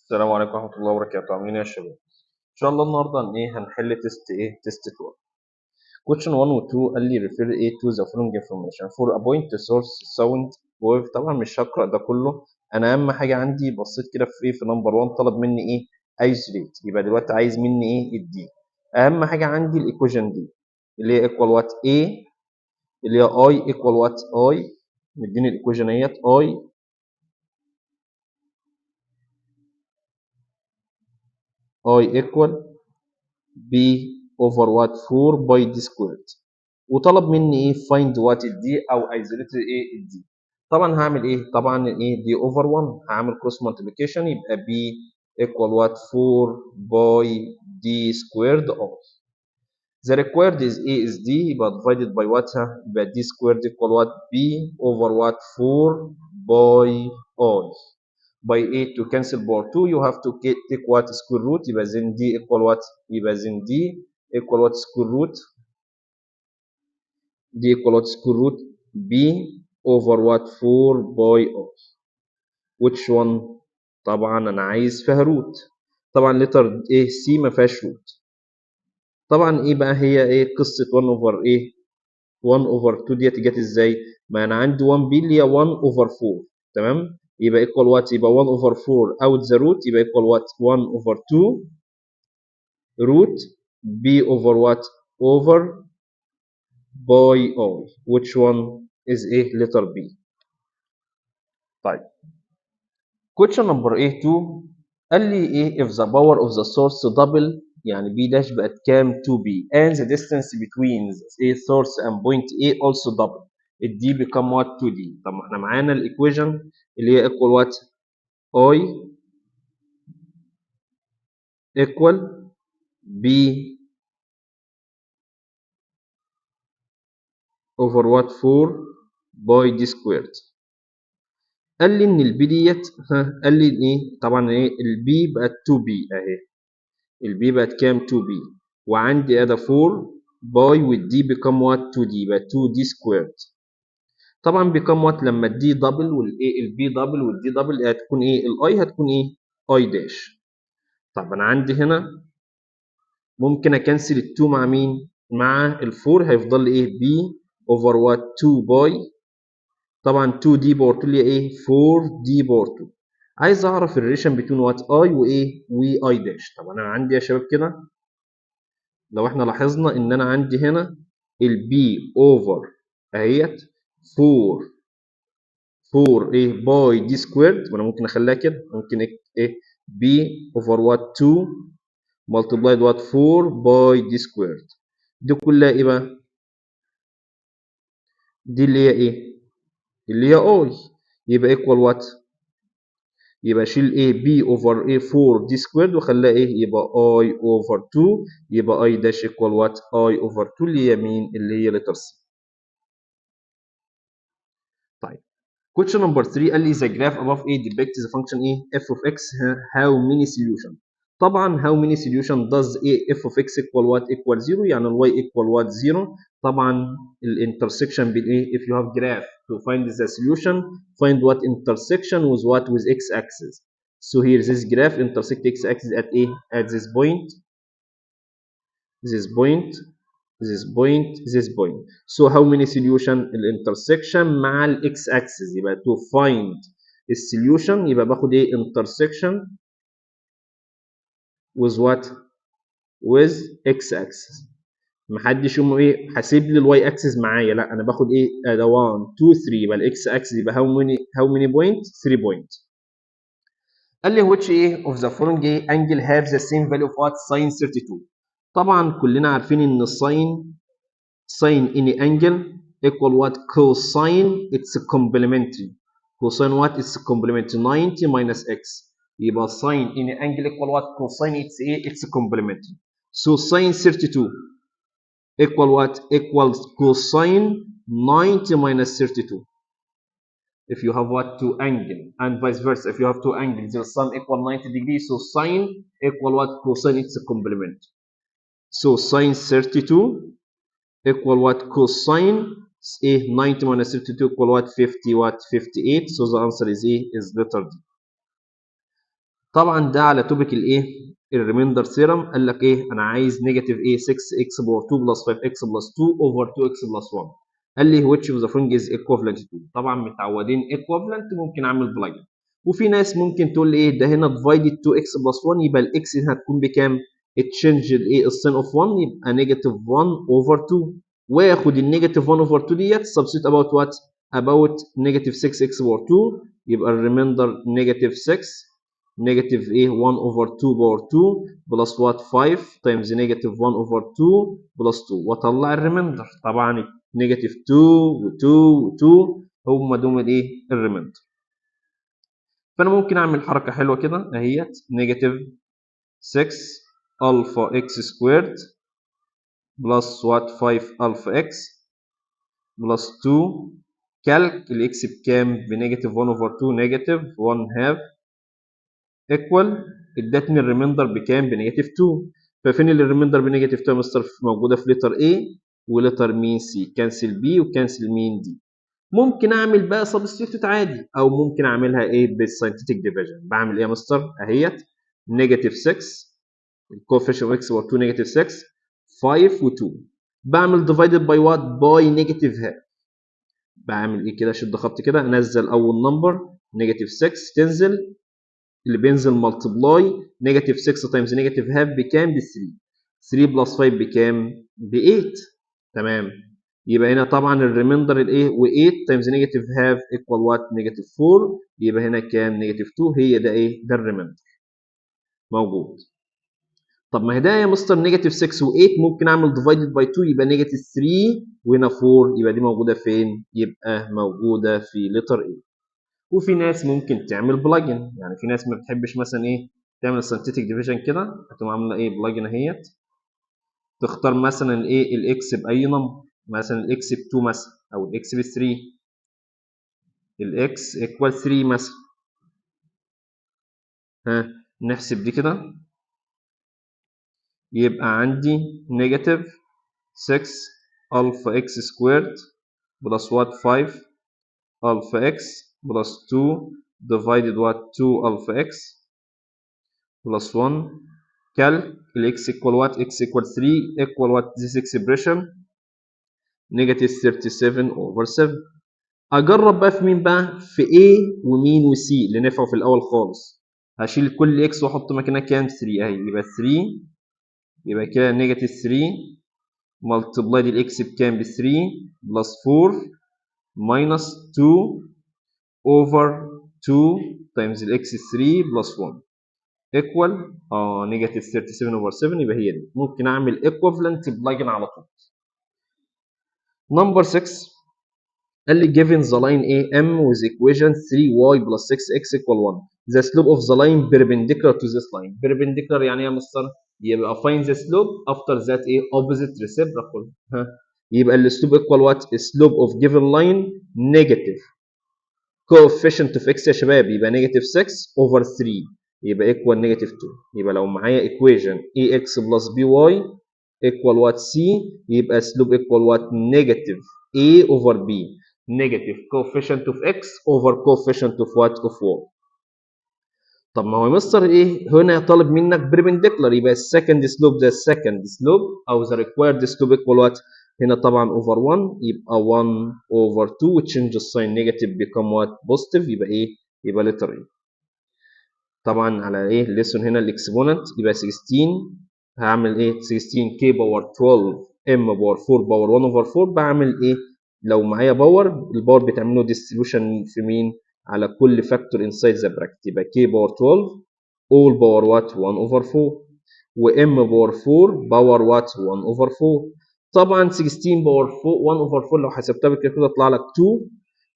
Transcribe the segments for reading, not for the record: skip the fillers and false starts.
السلام عليكم ورحمة الله وبركاته. عاملين ايه يا شباب؟ ان شاء الله النهارده هن ايه هنحل test ايه test 12. Question 1 و 2 قال لي refer ايه to the following information for a point source sound wave. طبعا مش هقرا ده كله، انا اهم حاجة عندي بصيت كده في ايه في number 1 طلب مني ايه isolate، يبقى دلوقتي عايز مني ايه ال D. اهم حاجة عندي ال equation دي اللي هي equal what A، اللي هي I equal what I، مديني ال equation اهيت I equal B over what 4 pi D squared، وطلب مني ايه find what D او isolate ايه D. طبعا هعمل ايه؟ طبعا ايه D over 1، هعمل cross multiplication يبقى B equal what 4 pi D squared I. The required is A is D يبقى divided by what؟ يبقى D squared equal what B over what 4 pi I. By 8 to cancel power 2 you have to take what square root، يبقى then D equal what؟ يبقى then D equal what square root، D equal what square root B over what 4 pi I. Which one؟ طبعا انا عايز فيها root، طبعا letter A C ما فيهاش root. طبعا ايه بقى هي ايه قصة 1 over ايه 1 over 2 ديت جت ازاي؟ ما انا عندي 1 B اللي هي 1 over 4، تمام؟ يبقى equal what؟ يبقى 1 over 4 out the root، يبقى equal what؟ 1 over 2 root B over what؟ over pi I. Which one is A؟ Letter B. طيب question number A2 قال لي ايه if the power of the source double، يعني B dash بقت كام 2B and the distance between A source and point A also double، ال D become what 2D. طب ما احنا معانا ال equation اللي هي equal what I equal B over what 4 pi D squared. قال لي ان ال B ديت، ها قال لي ايه؟ طبعا ايه ال B بقت 2B اهي، ال B بقت كام 2B، وعندي ادي 4 pi وال D become what 2D، يبقى 2D squared. طبعا become what لما ال D double والايه ال B double وال D double هتكون ايه ال I هتكون ايه I dash. طب انا عندي هنا ممكن ا cancel ال 2 مع مين؟ مع ال 4، هيفضل لي ايه B over what 2 pi، طبعا 2 D power 2 اللي هي ايه 4 D power 2. عايز اعرف ال relation between what I وايه و I dash. طب انا عندي يا شباب كده لو احنا لاحظنا ان انا عندي هنا ال B over اهيت 4 ايه pi D squared، وانا ممكن اخليها كده، ممكن ايه B over what 2 multiplied what 4 pi D squared، دي كلها ايه بقى؟ دي اللي هي ايه؟ اللي هي I، يبقى equal what؟ يبقى شيل ايه B over ايه 4 D squared وخليها ايه؟ يبقى I over 2، يبقى I dash equal what؟ I over 2 اللي هي مين؟ اللي هي letter C. طيب question number 3 قال لي the graph above A depicts the function A f of x how many solution. طبعا how many solution does A f of x equal what equal 0، يعني ال y equal what 0. طبعا ال intersection بين ايه if you have graph to find the solution find what intersection with what with x axis. So here this graph intersect x axis at a at this point, this point, this point, this point. So how many solution؟ ال intersection مع ال x axis، يبقى to find the solution يبقى باخد ايه intersection with what with x axis. محدش يقوم ايه حاسب لي ال y axis معايا، لا انا باخد ايه ده 1 2 3، يبقى ال x axis يبقى how many point 3 point. قال لي which ايه of the following ايه angle have the same value of what sin 32. طبعا كلنا عارفين ان ال sine any angle equal what cosine its complementary، cosine what its complementary 90 minus x، يبقى sin any angle equal what cosine its ايه its complementary. So sin 32 equal what equals cosine 90 minus 32. If you have what two angle and vice versa, if you have two angles their sum equal 90 degrees, so sine equal what cosine its complement. So sine 32 equal what cosine a 90 minus 32 equal what 50 what 58. So the answer is A is letter D. طبعا ده على topic الايه؟ ال remainder theorem. قال لك ايه؟ انا عايز negative ايه؟ 6 x power 2 plus 5 x plus 2 over 2 x plus 1. قال لي which of the following is equivalent to؟ طبعا متعودين equivalent ممكن اعمل plug، وفي ناس ممكن تقول لي ايه ده؟ هنا divided 2 x plus 1، يبقى ال x هنا هتكون بكام؟ change الايه؟ ال sign of 1، يبقى negative 1 over 2، واخد ال negative 1 over 2 ديت substitute about what؟ about negative 6 x power 2. يبقى ال remainder negative 6 negative ايه؟ 1 over 2 power 2 plus what؟ 5 times negative 1 over 2 plus 2، واطلع ال remainder. طبعا negative 2 و2 و2 هم دول الايه؟ ال remainder. فانا ممكن اعمل حركه حلوه كده اهيت، negative 6 alpha x squared plus what؟ 5 alpha x plus 2. calc ال x بكام؟ ب negative 1 over 2، negative 1 half equal. ادتني ال remainder بكام؟ ب negative 2. ففين ال remainder ب negative 2 يا مستر؟ موجوده في letter A و letter مين؟ C. cancel B و cancel مين؟ D. ممكن اعمل بقى substitute عادي، او ممكن اعملها ايه؟ بال synthetic division. بعمل ايه يا مستر؟ اهيت negative 6، ال coefficient x power 2، negative 6، 5 و2، بعمل divided by what؟ by negative half. بعمل ايه كده؟ شد خط كده، انزل اول number negative 6 تنزل، اللي بينزل multiply negative 6 times negative half بكام؟ ب 3. 3 plus 5 بكام؟ ب 8. تمام، يبقى هنا طبعا ال remainder الايه؟ و8 times negative half equal what؟ negative 4. يبقى هنا كام؟ negative 2. هي ده ايه؟ ده ال remainder موجود. طب ما هي ده يا مستر negative 6 و8، ممكن اعمل divided by 2، يبقى negative 3 وهنا 4. يبقى دي موجوده فين؟ يبقى موجوده في letter A. وفي ناس ممكن تعمل plug in، يعني في ناس ما بتحبش مثلا ايه؟ تعمل synthetic division كده، هتقوم عامله ايه؟ plug in اهيت، تختار مثلا ايه؟ ال x باي number، مثلا ال x ب 2 مثلا او ال x ب 3، ال x equal 3 مثلا. ها، نحسب دي كده، يبقى عندي negative 6 alpha x squared plus what؟ 5 alpha x plus 2 divided what؟ 2 alpha x plus 1. calc ال x equal what؟ x equal 3 equal what؟ this expression negative 37 over 7. اجرب بقى في مين بقى؟ في A ومين و C اللي نفعوا في الاول خالص. هشيل كل x واحط مكانها كام؟ 3 اهي. يبقى 3، يبقى كده negative 3 multiply ال x بكام؟ ب 3 plus 4 minus 2 over 2 times ال x 3 plus 1 equal negative 37 over 7. يبقى هي دي، ممكن اعمل equivalent plug in على طول. number 6، قال لي given the line A M with equation 3y plus 6x equal 1، the slope of the line perpendicular to this line. perpendicular يعني ايه يا مستر؟ يبقى find the slope، after that ايه؟ opposite reciprocal. ها، يبقى ال slope equal what؟ slope of given line negative coefficient of x يا شباب، يبقى negative 6 over 3، يبقى equal negative 2. يبقى لو معايا equation ax plus by equal what؟ c، يبقى slope equal what؟ negative a over b، negative coefficient of x over coefficient of what؟ of y. طب ما هو مستر ايه؟ هنا طالب منك perpendicular، يبقى second slope، ده second slope او the required slope equal what؟ هنا طبعا over 1، يبقى 1 over 2، change the sign، negative become what؟ positive. يبقى ايه؟ يبقى letter A. طبعا على ايه؟ lesson هنا ال exponent، يبقى 16، هعمل ايه؟ 16 k power 12 m power 4 power 1 over 4. بعمل ايه؟ لو معايا power، ال power بتعمله distribution في مين؟ على كل factor inside the bracket. يبقى k power 12 all power what؟ 1 over 4، و m power 4 power what؟ 1 over 4. طبعا 16 power 4 1 over 4، لو حسبتها بال calculator يطلع لك 2.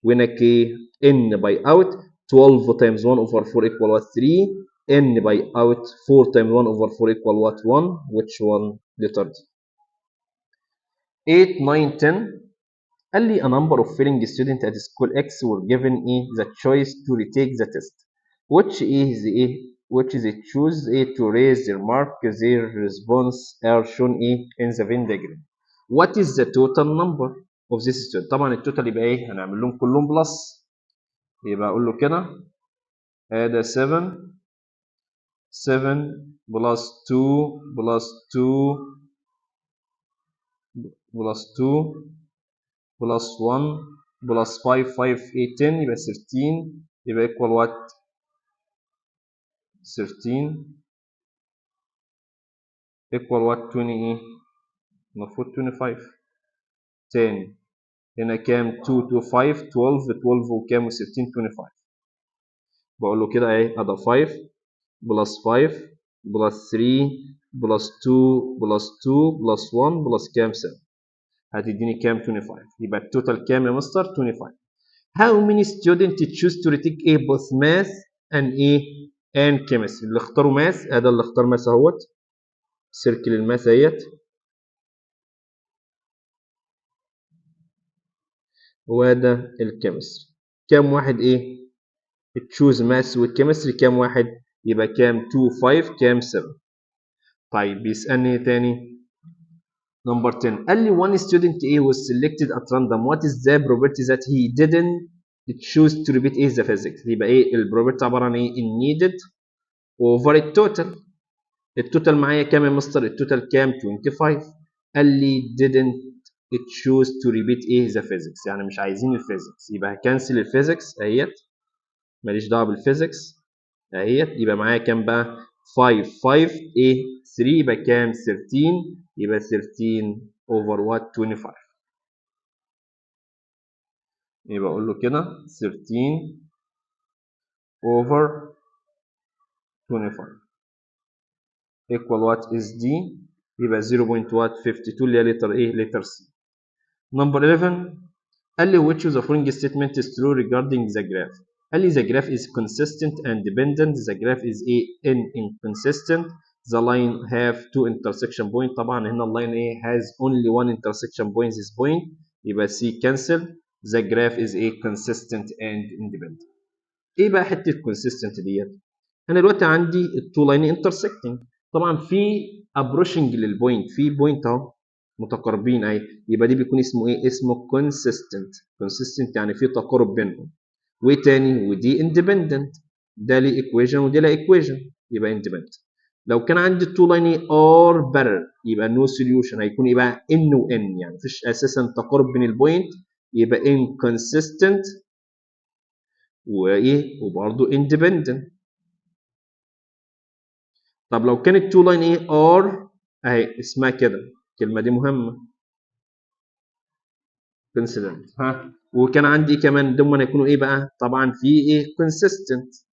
وهنا k n by out، 12 times 1 over 4 equal what؟ 3. n by out، 4 times 1 over 4 equal what؟ 1. which one؟ letter D. 8، 9، 10، قال لي a number of failing students at school X were given a the choice to retake the test، which is a which they choose a to raise their mark. their response are shown a in the Venn diagram. what is the total number of this student؟ طبعا ال total يبقى ايه؟ هنعمل لهم كلهم plus. يبقى اقول له كده هذا 7. 7 plus 2 plus 2 plus 2 plus 1 plus 5 5 8 10 يبقى 13، يبقى equal what؟ 13 equal what؟ 20 ايه؟ المفروض 25. تاني هنا كام؟ 2 2 5 12 12 وكام؟ و13 25. بقول له كده اهي ادي 5 plus 5 plus 3 plus 2 plus 2 plus 1 plus كام؟ 7. هتديني كام؟ 25. يبقى ال total كام يا مستر؟ 25. How many students choose to retake ايه both math and ايه and chemistry؟ اللي اختاروا math، هذا اللي اختار math اهوت، circle ال math اهيت، وده ال chemistry. كام واحد ايه choose math وال chemistry؟ كام واحد؟ يبقى كام؟ 2 5 كام؟ 7. طيب بيسألني تاني number 10، قال لي one student A was selected at random، what is the probability that he didn't choose to repeat ايه the physics؟ يبقى ايه ال probability؟ عبارة عن ايه؟ needed over ال total. ال total معايا كام يا مستر؟ ال total كام؟ 25. قال لي didn't choose to repeat ايه the physics، يعني مش عايزين ال physics، يبقى ه cancel ال physics اهيت، ماليش دعوه بال physics اهيت. يبقى معايا كام بقى؟ 5 5 ايه 3، يبقى كام؟ 13، يبقى 13 over what؟ 25. يبقى اقول له كده 13 over 25 equal what is D؟ يبقى 0.52 اللي هي letter ايه؟ letter C. Number 11 قال لي which of the following statement is true regarding the graph؟ قال لي the graph is consistent and dependent، the graph is a in inconsistent، the line have two intersection point. طبعا هنا ال line ايه has only one intersection point، this point، يبقى C cancel. the graph is a consistent and independent. ايه بقى حتة consistent ديت؟ انا دلوقتي عندي ال two line intersecting، طبعا في approaching لل point، في point اهو متقاربين اهي، يبقى دي بيكون اسمه ايه؟ اسمه consistent. consistent يعني في تقارب بينهم. وايه تاني؟ ودي independent، ده ليه equation ودي لها equation، يبقى independent. لو كان عندي ال two line are parallel يبقى no solution، هيكون ايه بقى؟ N و N، يعني مفيش اساسا تقارب بين ال point، يبقى inconsistent وايه؟ وبرضه independent. طب لو كانت two line ايه are اهي اسمها كده، الكلمة دي مهمة coincident ها، وكان عندي كمان دول يكونوا ايه بقى؟ طبعا في ايه consistent،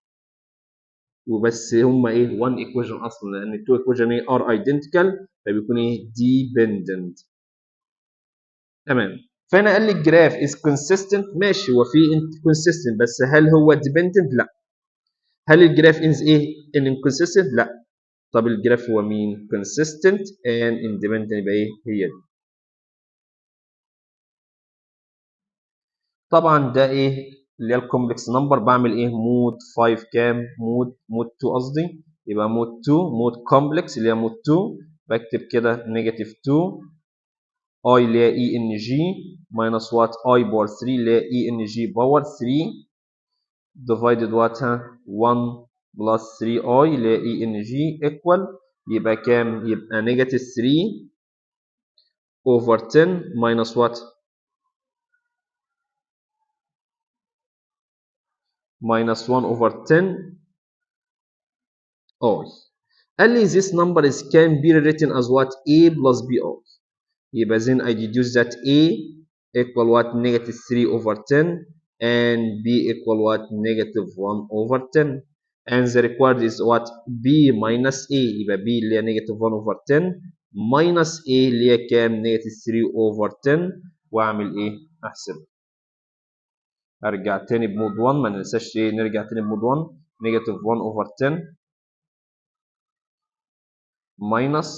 وبس هم ايه one equation اصلا، لان ال two equation ايه are identical، فبيكون ايه dependent. تمام. فانا قال لي ال graph is consistent، ماشي هو في consistent، بس هل هو dependent؟ لا. هل ال graph is ايه inconsistent؟ لا. طب ال graph هو مين؟ consistent and independent، يبقى ايه هي دي. طبعا ده ايه اللي هي ال complex number، بعمل ايه؟ mode 5 كام؟ mode 2 قصدي، يبقى mode 2 mode complex اللي هي mode 2، بكتب كده negative 2 i اللي هي e n g minus what i power 3 اللي هي e n g power 3 divided what 1 plus 3 i اللي هي e n g equal، يبقى كام؟ يبقى negative 3 over 10 minus what minus 1 over 10 i. قال لي this number is can be written as what a plus b i، يبقى then I deduce that a equal what negative 3 over 10 and b equal what negative 1 over 10 and the required is what b minus a، يبقى b اللي هي negative 1 over 10 minus a اللي هي كام؟ negative 3 over 10. واعمل ايه؟ احسب. ارجع تاني ب mode 1، ما ننساش ايه، نرجع تاني ب mode 1، negative 1 over 10 minus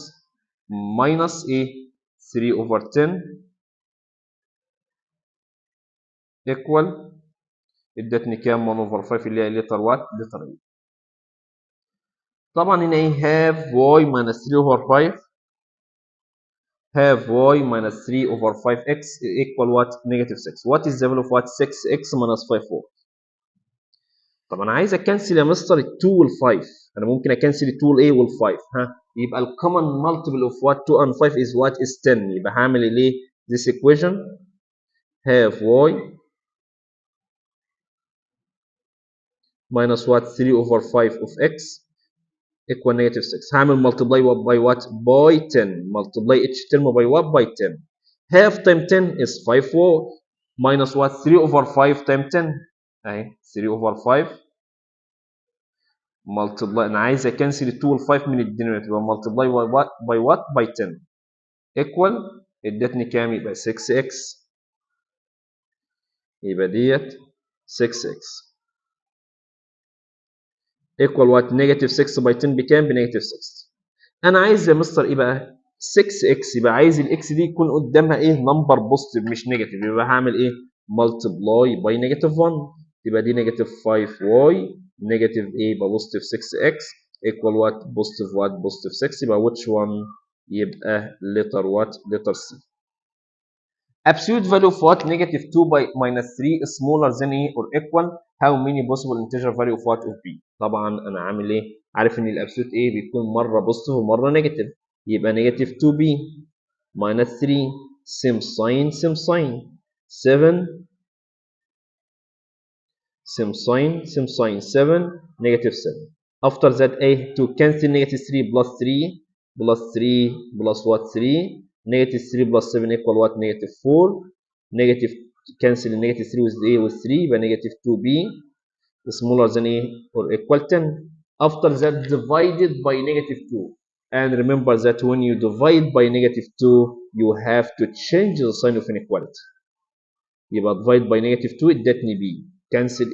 minus ايه 3 over 10 equal، ادتني كام؟ 1 over 5 اللي هي letter what؟ letter A. طبعا هنا ايه half y minus 3 over 5، half y minus 3 over 5x equal what? Negative 6. What is the value of what 6x minus 5y؟ طب انا عايز ا cancel يا مستر ال 2 وال 5، انا ممكن ا cancel ال 2 والايه وال 5. ها، يبقى ال common multiple of what 2 and 5 is what is 10. يبقى هعمل الايه؟ This equation have y minus what 3 over 5 of x equal negative 6. هعمل multiply what by what by 10. Multiply each term by what by 10. Half times 10 is 5y minus what 3 over 5 times 10. اهي 3 over 5 multiply، انا عايز ا cancel ال 2 وال 5 من ال denominator، يبقى multiply by what by 10 equal ادتني كام؟ يبقى 6x. يبقى ديت 6x equal what negative 6 by 10 بكام؟ ب negative 6. انا عايز يا مستر ايه بقى؟ 6x، يبقى عايز ال x دي يكون قدامها ايه؟ number positive مش negative، يبقى هعمل ايه؟ multiply by negative 1، يبقى دي negative 5y negative ايه؟ يبقى positive 6x equal what؟ positive what؟ positive 6. يبقى which one؟ يبقى letter what؟ letter C. Absolute value of what negative 2 by minus 3 is smaller than a or equal how many possible integer value of what of b. طبعا انا عامل ايه؟ عارف ان ال absolute ايه بيكون مره positive ومره negative، يبقى negative 2b minus 3 same sign same sign 7 same sign same sign 7 negative 7. After that a to cancel negative 3 plus 3 plus 3 plus what 3 negative 3 plus 7 equal what negative 4 negative cancel negative 3 with a with 3 يبقى negative 2b smaller than a or equal 10. After that divided by negative 2, and remember that when you divide by negative 2 you have to change the sign of inequality. يبقى divide by negative 2 ادتني b، cancel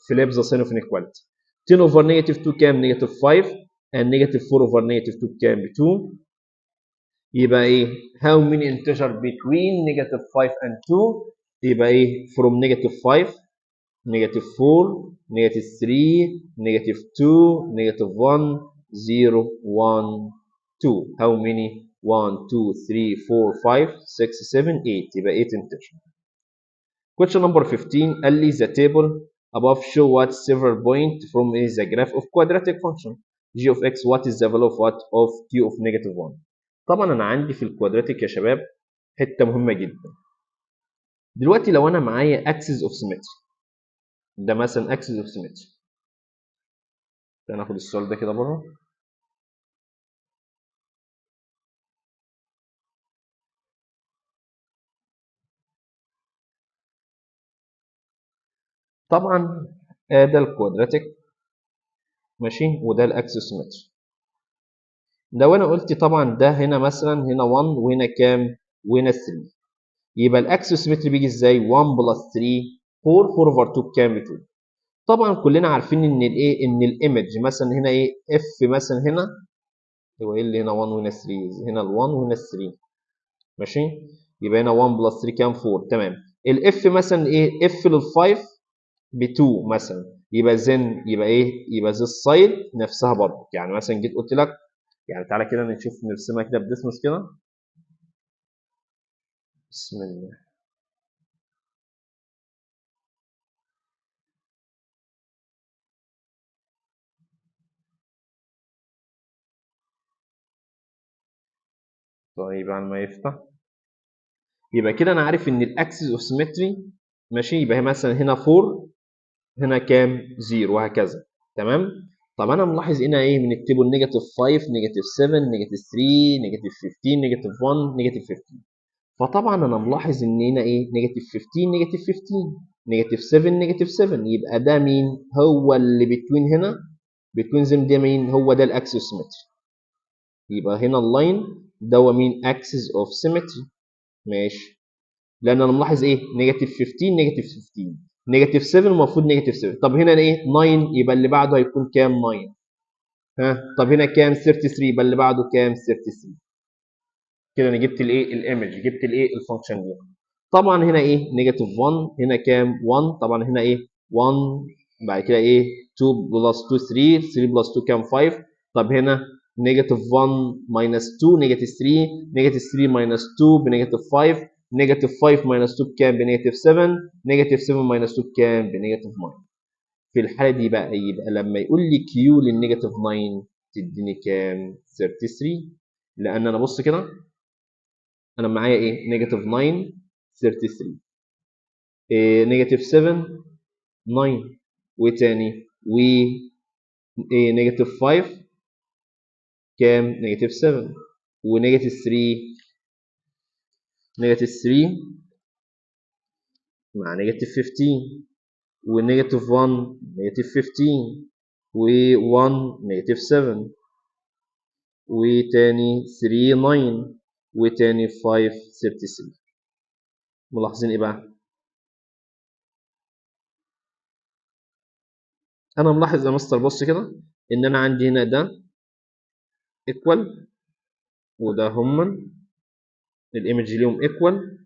flip the sign of inequality. 10 over negative 2 كام؟ negative 5 and negative 4 over negative 2 كام؟ 2. يبقى ايه؟ how many integer between negative 5 and 2؟ يبقى ايه؟ from negative 5 negative 4 negative 3 negative 2 negative 1 0 1 2. How many? 1 2 3 4 5 6 7 8. يبقى 8 integer. Question number 15 قال لي the table above show what several point from is the graph of quadratic function g of x, what is the value of what of q of negative 1. طبعا انا عندي في ال quadratic يا شباب حته مهمه جدا. دلوقتي لو انا معايا axis of symmetry، ده مثلا axis of symmetry، ناخد السؤال ده كده بره. طبعا ده ال quadratic ماشي، وده ال axis symmetry. لو انا قلت طبعا ده هنا مثلا هنا 1 وهنا كام؟ وهنا 3، يبقى ال axis symmetry بيجي ازاي؟ 1 plus 3 4 4 over 2 بكام؟ 2. طبعا كلنا عارفين ان الايه، ان ال image مثلا هنا ايه f مثلا هنا هو ايه اللي هنا 1 وهنا 3، هنا ال 1 وهنا 3 ماشي، يبقى هنا 1 plus 3 كام؟ 4 تمام. ال f مثلا ايه f لل 5 ب 2 مثلا، يبقى then يبقى ايه؟ يبقى the side نفسها برضه. يعني مثلا جيت قلت لك يعني تعالى كده نشوف نرسمها كده بديسمس كده، بسم الله. طيب على ما يفتح، يبقى كده انا عارف ان ال axis of symmetry ماشي، يبقى هي مثلا هنا 4 هنا كام؟ 0 وهكذا تمام. طب انا ملاحظ هنا ايه من ال table؟ negative 5 negative 7 negative 3 negative 15 negative 1 negative 15. فطبعا انا ملاحظ ان هنا ايه؟ negative 15 negative 15 negative 7 negative 7، يبقى ده مين هو اللي between هنا؟ between them ده مين؟ هو ده ال axis symmetry. يبقى هنا ال line ده هو مين؟ axis of symmetry ماشي، لان انا ملاحظ ايه؟ negative 15 negative 15 negative 7 المفروض negative 7. طب هنا ايه؟ 9، يبقى اللي بعده هيكون كام؟ 9. ها طب هنا كام؟ 33، يبقى اللي بعده كام؟ 33. كده انا جبت الايه؟ ال image، جبت الايه؟ ال function دي. طبعا هنا ايه؟ negative 1، هنا كام؟ 1، طبعا هنا ايه؟ 1، بعد كده ايه؟ 2 plus 2 3، 3 plus 2 كام؟ 5. طب هنا negative 1 minus 2 negative 3، negative 3 minus 2 ب negative 5، negative 5 minus 2 بكام؟ ب negative 7، negative 7 minus 2 بكام؟ ب negative 9. في الحالة دي بقى يبقى لما يقول لي Q لل negative 9 تديني كام؟ 33. لان انا بص كده انا معايا ايه؟ negative 9 33، إيه negative 7 9، وتاني و إيه negative 5 كام؟ negative 7، و negative 3 negative 3 مع negative 15، و negative 1 negative 15، و1 negative 7، وتاني 3 9، وتاني 5 33. ملاحظين ايه بقى؟ انا ملاحظ يا مستر بص كده ان انا عندي هنا ده equal وده هما ال image ليهم equal،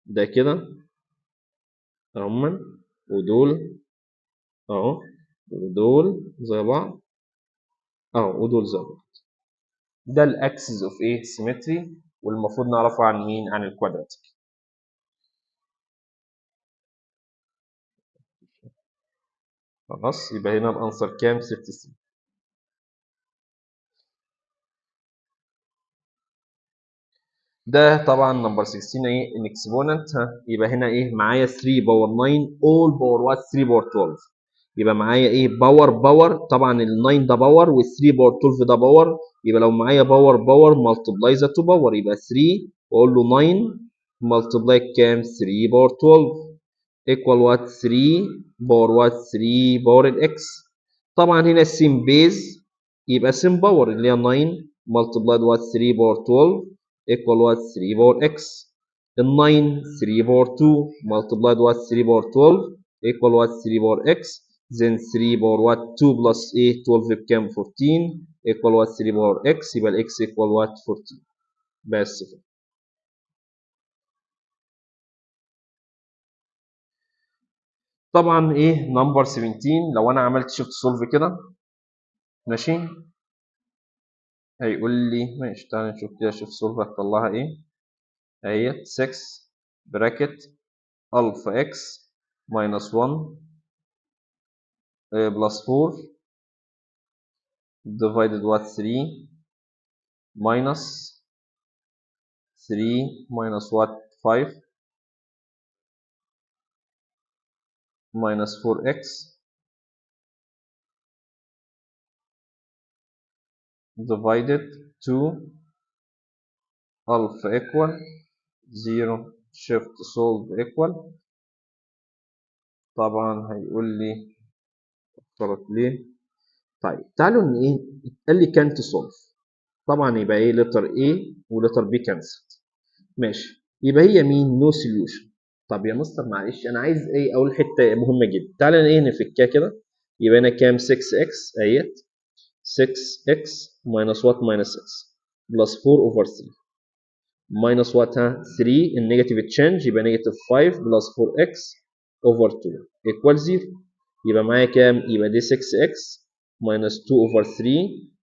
ده كده هما ودول اهو ودول زي بعض اهو ودول زي بعض. ده ال axis of ايه؟ symmetry، والمفروض نعرفه عن مين؟ عن ال quadratic. خلاص يبقى هنا ال answer كام؟ 33. ده طبعا number 16 ايه؟ ال exponent. ها يبقى هنا ايه؟ معايا 3 power 9 all power what؟ 3 power 12. يبقى معايا ايه؟ power power، طبعا ال 9 ده power وال 3 power 12 ده power، يبقى لو معايا power power multiply the two power، يبقى 3 واقول له 9 multiply كام؟ 3 power 12 equal what؟ 3 power what؟ 3 power ال x. طبعا هنا same base يبقى same power اللي هي 9 multiplied what؟ 3 power 12 equal what؟ 3 power x. ال 9 3 power 2 multiplied what؟ 3 power 12 equal what؟ 3 power x. then 3 power what؟ 2 plus ايه؟ 12 بكام؟ 14 equal what؟ 3 power x. يبقى ال x equal what؟ 14. بس كده. طبعا ايه number 17 لو انا عملت shift solve كده ماشي هيقول لي ماشي، تعالى نشوف كده shift solve هتطلعها ايه. اهي 6 bracket alpha x minus 1 plus 4 divided what 3 minus 3 minus what 5 minus 4x divided 2 alpha equal 0 shift solve equal. طبعا هيقول لي اختلط ليه. طيب تعالوا ان ايه قال لي كانت solve، طبعا يبقى ايه letter A و letter B cancelled ماشي، يبقى هي مين؟ no solution. طب يا مستر معلش انا عايز ايه اقول حتة مهمة جدا، تعالى ايه نفكها كده. يبقى هنا كام؟ 6x اهيت 6x minus what minus 6 plus 4 over 3 minus what ها 3 ال negative change يبقى negative 5 plus 4x over 2 equal 0. يبقى معايا كام؟ يبقى دي 6x minus 2 over 3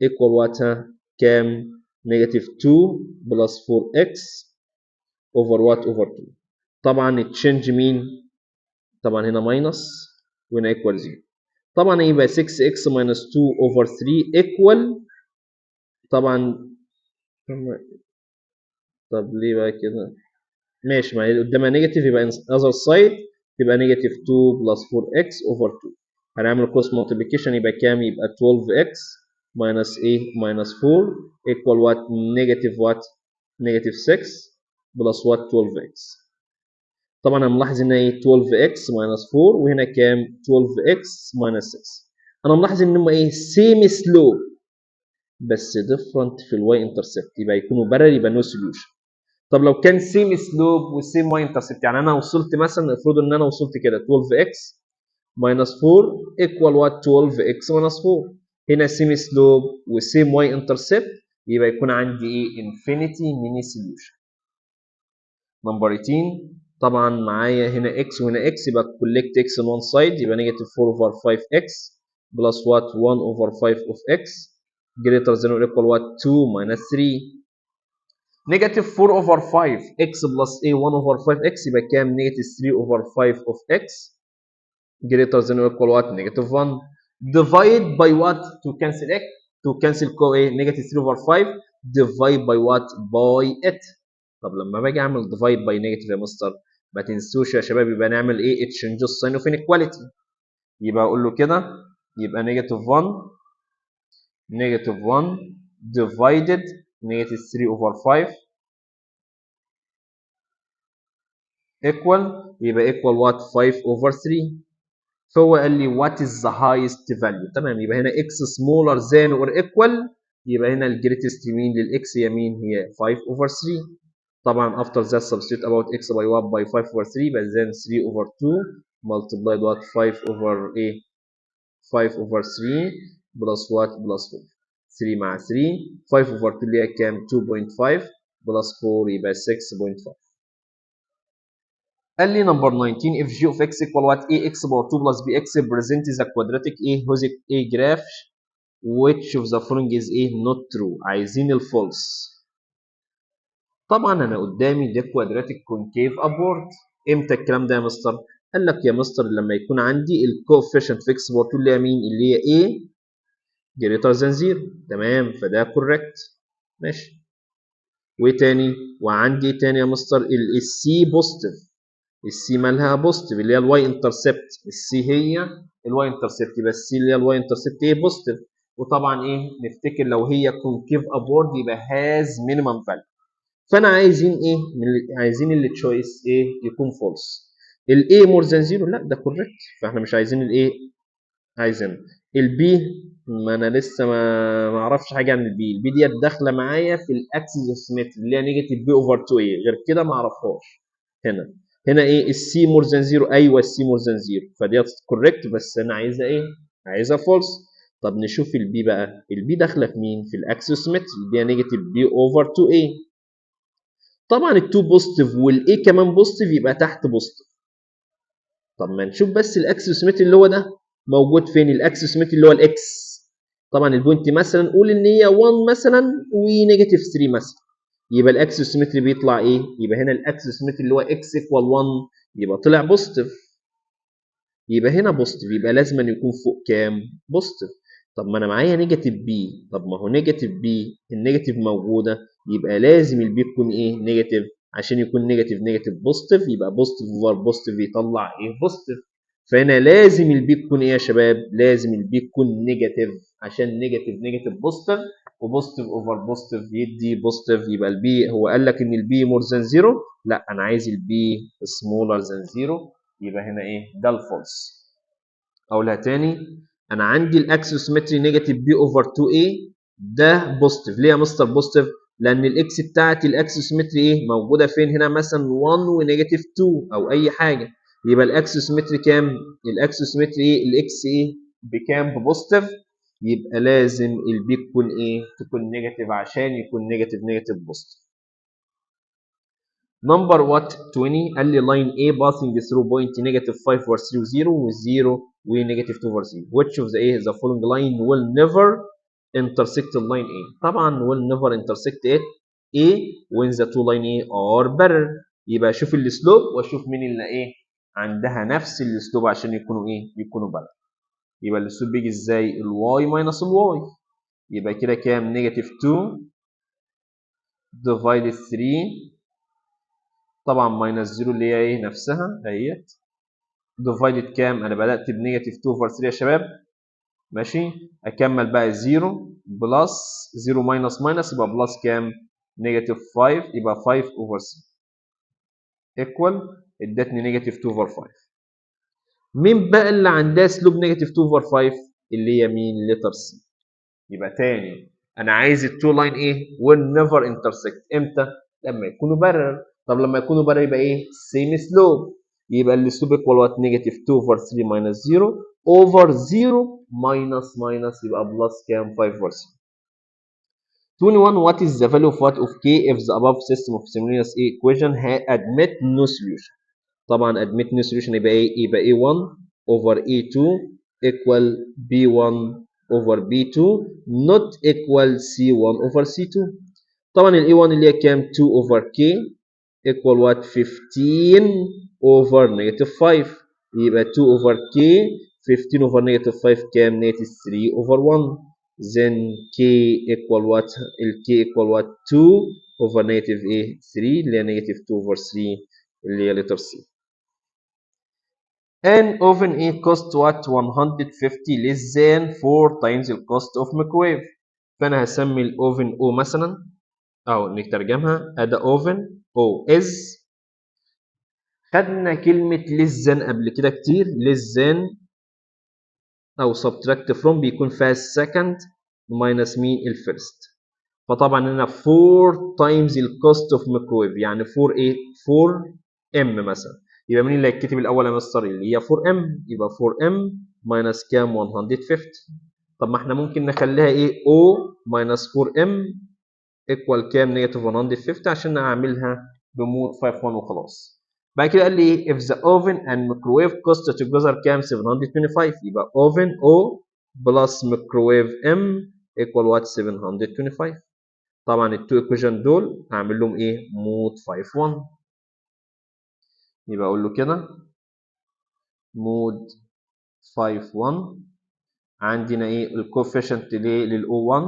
equal what ها كام؟ negative 2 plus 4x over what over 2. طبعا change مين؟ طبعا هنا minus وهنا equal 0. طبعا يبقى 6x minus 2 over 3 equal طبعا. طب ليه بقى كده؟ ماشي، ما هي قدامها negative يبقى other side تبقى negative 2 plus 4x over 2. هنعمل cross multiplication يبقى كام؟ يبقى 12x minus ايه؟ minus 4 equal what؟ negative what؟ negative 6 plus what؟ 12x. طبعا انا ملاحظ ان ايه 12x minus 4 وهنا كام؟ 12x minus 6. انا ملاحظ ان هم ايه؟ same slope بس different في ال y intercept، يبقى يكونوا parallel يبقى no solution. طب لو كان same slope و same y intercept، يعني انا وصلت مثلا افرض ان انا وصلت كده 12x minus 4 equal what 12x minus 4، هنا same slope و same y intercept، يبقى يكون عندي ايه؟ infinity many solution. number 18 طبعا معايا هنا x وهنا x، يبقى collect x on one side يبقى negative 4 over 5x plus what 1 over 5 of x greater than or equal what 2 minus 3. Negative 4 over 5 x plus a 1 over 5 x يبقى كام؟ Negative 3 over 5 of x greater than or equal what? Negative 1. Divide by what to cancel x? To cancel co ايه؟ Negative 3 over 5 divide by what? By it. طب لما باجي اعمل divide by negative يا مستر، ما تنسوش يا شباب، يبقى نعمل ايه؟ Change sign of inequality. يبقى اقول له كده، يبقى negative 1 negative 1 divided negative 3 over 5 equal، يبقى equal what? 5 over 3. فهو قال لي what is the highest value؟ تمام، يبقى هنا x smaller than or equal، يبقى هنا ال greatest مين لل x؟ يمين هي 5 over 3. طبعا after that substitute about x by what? By 5 over 3. يبقى then 3 over 2 multiplied what? 5 over a 5 over 3 plus what? Plus 4. 3 مع 3، 5 over 2 اللي هي كام؟ 2.5 plus 4 يبقى 6.5. قال لي number 19، if g of x equal what? Ax power 2 plus bx present the quadratic a whose a graph، which of the following is a not true؟ عايزين ال false. طبعا انا قدامي ده quadratic concave upward. امتى الكلام ده يا مستر؟ قال لك يا مستر لما يكون عندي ال coefficient في x power 2 اللي هي مين؟ اللي هي a greater than 0. تمام، فده correct، ماشي. وايه تاني؟ وعندي ايه تاني يا مستر؟ ال c positive. ال c مالها positive؟ اللي هي ال y intercept. ال c هي ال y intercept، يبقى ال c اللي هي ال y intercept ايه؟ Positive. وطبعا ايه؟ نفتكر لو هي concave upward يبقى has minimum value. فانا عايزين ايه؟ من عايزين ال choice ايه يكون false؟ ال a more than 0، لا، ده correct، فاحنا مش عايزين ال a. عايزين ال b، ما انا لسه ما اعرفش حاجه عن ال b. ال b ديت داخله معايا في ال axis of symmetry اللي هي negative b over 2 a، غير كده ما اعرفهاش. هنا ايه؟ ال c more than 0، ايوه، ال c more than 0، فديت correct، بس انا عايزه ايه؟ عايزه false. طب نشوف ال b بقى. ال b داخله في مين؟ في ال axis symmetry اللي هي negative b over 2 a. طبعا ال2 positive وال a كمان positive، يبقى تحت positive. طب ما نشوف بس ال axis symmetry اللي هو ده موجود فين؟ ال axis symmetry اللي هو ال x، طبعا ال point مثلا قول ان هي 1 مثلا و negative 3 مثلا، يبقى ال axis symmetry بيطلع ايه؟ يبقى هنا ال axis symmetry اللي هو x equal 1، يبقى طلع positive. يبقى هنا positive، يبقى لازم أن يكون فوق كام؟ Positive. طب ما انا معايا negative b. طب ما هو negative b، ال negative موجوده، يبقى لازم ال b تكون ايه؟ Negative، عشان يكون negative negative positive، يبقى positive over positive يطلع ايه؟ Positive. فهنا لازم ال b تكون ايه يا شباب؟ لازم ال b تكون negative، عشان negative negative positive و positive over positive يدي positive. يبقى ال b، هو قال لك ان ال b more than 0، لا، انا عايز ال b smaller than 0. يبقى هنا ايه؟ ده ال false. اقولها تاني، انا عندي ال axis symmetry negative b over 2 a، ده positive. ليه يا مستر positive؟ لان ال x بتاعتي ال axis symmetry ايه؟ موجوده فين هنا؟ مثلا 1 و negative 2 او اي حاجه، يبقى ال axis symmetry كام؟ ال axis symmetry ايه؟ ال x ايه؟ بكام؟ ب positive. يبقى لازم ال b تكون ايه؟ تكون negative، عشان يكون negative negative positive. Number what? 20. قال لي line A passing through point negative 5 over 3 و 0 و 0 و negative 2 over 3، which of the A the following line will never intersect the line A؟ طبعا will never intersect it A when the two line A are parallel. يبقى اشوف ال slope واشوف مين اللي ايه عندها نفس ال slope عشان يكونوا ايه؟ يكونوا parallel. يبقى ال slope بيجي ازاي؟ ال y minus ال y. يبقى كده كام؟ Negative 2 divided 3، طبعا minus 0 اللي هي ايه؟ نفسها اهيت، divided كام؟ انا بدات ب negative 2 over 3 يا شباب، ماشي. اكمل بقى 0 plus 0 minus minus يبقى plus كام؟ Negative 5، يبقى 5 over 3 equal ادتني negative 2 over 5. مين بقى اللي عندها slope negative 2 over 5؟ اللي هي مين؟ Letter C. يبقى تاني، انا عايز ال two line ايه will never intersect امتى؟ لما يكونوا parallel. طب لما يكونوا parallel يبقى ايه؟ Same slope. يبقى ال slope equal what? Negative 2 over 3 minus 0 over 0 minus minus يبقى plus كام؟ 5 over 3. 21، what is the value of what of k if the above system of simultaneous equation admit no solution؟ طبعا admit no solution يبقى ايه؟ يبقى a1 over a2 equal b1 over b2 not equal c1 over c2. طبعا ال A1 اللي هي كام؟ 2 over K equal what؟ 15 over negative 5. يبقى 2 over K، 15 over negative 5 كام؟ negative 3 over 1. Then K equal what؟ ال K equal what؟ 2 over negative ايه؟ 3، اللي هي negative 2 over 3، اللي هي letter C. An oven A cost what؟ 150 less than 4 times the cost of microwave. فانا هسمي ال oven O مثلا، او نترجمها ادي oven O is. خدنا كلمة less than قبل كده كتير. Less than او subtract from بيكون فيها second minus مين؟ ال first. فطبعا هنا 4 times ال cost of microwave، يعني 4 ايه؟ 4 M مثلا. يبقى مين اللي هيتكتب الاول يا مستر؟ اللي هي 4 M. يبقى 4 M minus كام؟ 150. طب ما احنا ممكن نخليها ايه؟ O minus 4 M equal كام؟ negative 150، عشان اعملها ب mode 5 1 وخلاص. بعد كده قال لي ايه؟ If the oven and microwave cost together كام؟ 725. يبقى oven O plus microwave M equal what؟ 725. طبعا ال two equation دول هعمل لهم ايه؟ mode 5 1. يبقى اقول له كده mode 5 1، عندنا ايه؟ ال coefficient ليه؟ لل O 1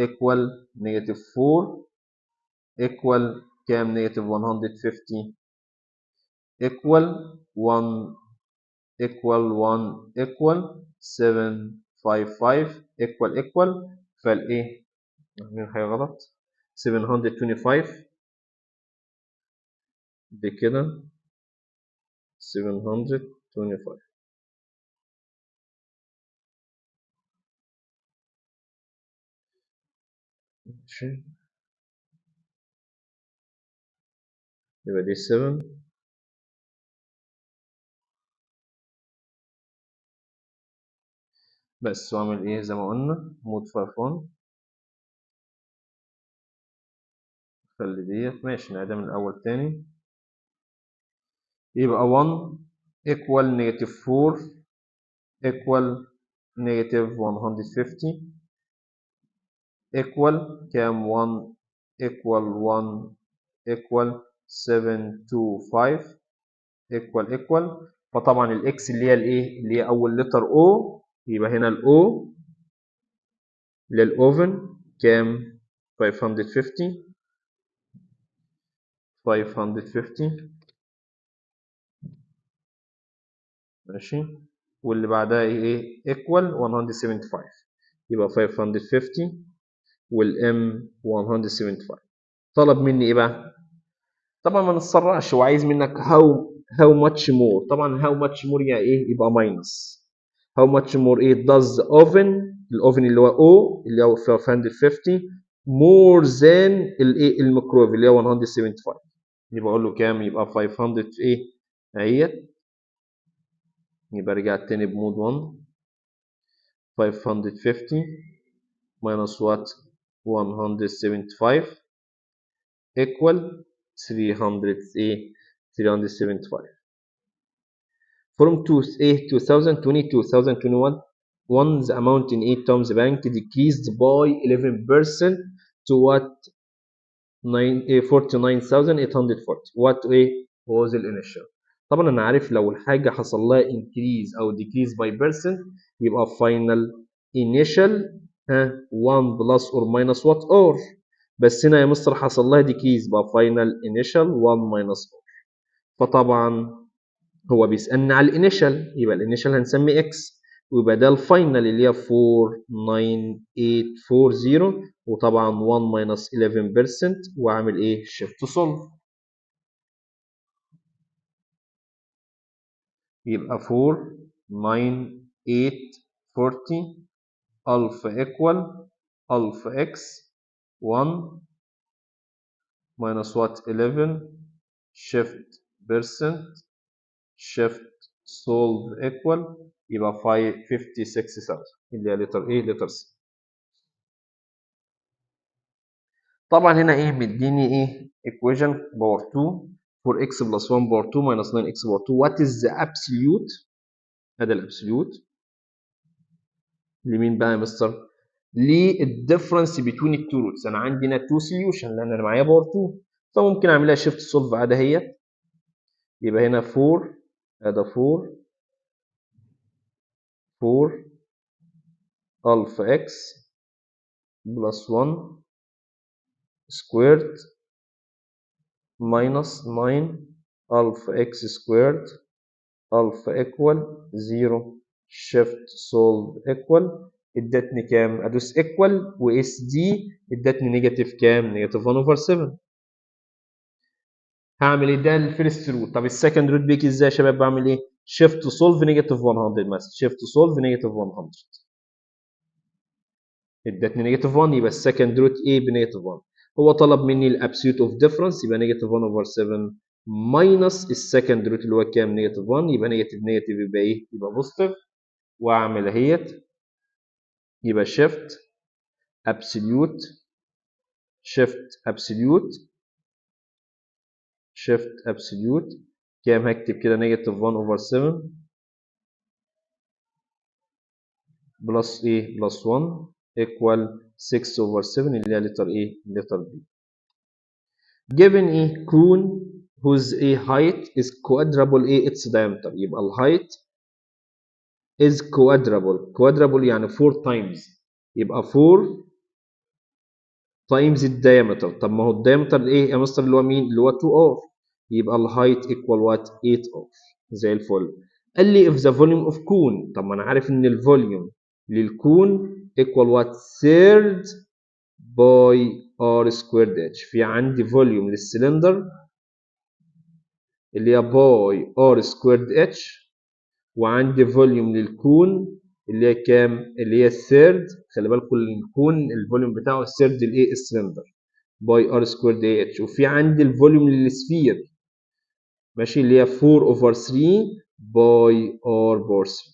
equal negative 4 equal كام؟ negative 150 equal 1 equal 1 equal 755 equal equal. فالايه؟ عاملين حاجه غلط. 725 بكده، 725. ماشي، يبقى دي 7 بس. واعمل ايه؟ زي ما قلنا mode 5 1. خلي ديت، ماشي، نعيدها من الاول تاني. يبقى 1 equal negative 4 equal negative 150 equal كام؟ 1 equal 1 equal 725 equal equal. فطبعا ال X اللي هي الايه؟ اللي هي اول letter O. يبقى هنا ال O لل oven كام؟ 550، 550، ماشي. واللي بعدها ايه؟ Equal 175. يبقى 550 وال M 175. طلب مني ايه بقى؟ طبعا ما نتسرعش، هو عايز منك how much more. طبعا how much more يعني ايه؟ يبقى minus how much more ايه does the oven، ال oven اللي هو O اللي هو 550 more than الايه؟ الميكرويف اللي هو 175. يبقى اقول له كام؟ يبقى 500 ايه اهيت. يبقى رجعت تاني ب mode 1، 550 minus what؟ 175 equal 300 ايه؟ 375. From 2 ايه 2020 2021 one, the amount in 8 Tom's bank decreased by 11% to what؟ 9 49,840. What ايه was the initial؟ طبعا انا عارف لو الحاجه حصل لها increase او decrease by percent يبقى final initial ها 1 plus or minus what؟ R. بس هنا يا مستر حصل لها decrease، يبقى final initial 1 minus R. فطبعا هو بيسالني على ال initial، يبقى ال initial هنسميه X، ويبقى ده ال final اللي هي 49840، وطبعا 1 minus 11%، واعمل ايه؟ Shift solve. يبقى 49840 alpha equal alpha x 1 minus what؟ 11 shift percent shift solve equal، يبقى 56000 اللي هي letter A، letter C. طبعا هنا ايه؟ مديني ايه؟ Equation power 2، 4x plus 1 power 2 minus 9x power 2. What is the absolute؟ هذا ال absolute لمين بقى يا مستر؟ لل difference between ال two roots. انا عندي هنا 2 solution لان انا معايا power 2، فممكن اعملها shift solve عادي اهيت. يبقى هنا 4، ادي 4 4 alpha x plus 1 squared minus 9 alpha x squared alpha equal 0 shift solve equal. ادتني كام؟ ادوس equal و SD، ادتني negative كام؟ negative 1 over 7. هعمل ايه؟ ده ال first root. طب ال second root بيجي ازاي يا شباب؟ بعمل ايه؟ shift solve negative 100 مثلا، shift solve negative 100 ادتني negative 1، يبقى ال second root ايه؟ ب negative 1. هو طلب مني ال absolute of difference، يبقى negative 1 over 7 minus ال second root اللي هو كام؟ negative 1، يبقى negative negative يبقى ايه؟ يبقى positive. واعمل اهيت، يبقى shift absolute shift absolute shift absolute كام؟ هكتب كده negative 1 over 7 plus ايه؟ plus 1 equal 6 over 7 اللي هي letter ايه؟ letter B. Given a cone whose a height is quadruple a its diameter، يبقى ال height is quadruple، quadruple يعني 4 times، يبقى 4 times ال diameter. طب ما هو ال diameter ايه يا مستر؟ اللي هو مين؟ اللي هو 2r، يبقى ال height equal what؟ 8r زي الفل. قال لي if the volume of cone، طب ما انا عارف ان ال volume لل cone equal what؟ third pi r squared h. في عندي volume لل cylinder اللي هي pi r squared h، وعندي volume لل cone اللي هي كام؟ اللي هي ال third. خلي بالكم ال cone ال volume بتاعه ال third الايه؟ ال cylinder pi r squared h. وفي عندي ال volume لل sphere ماشي اللي هي 4 over 3 pi r power 3.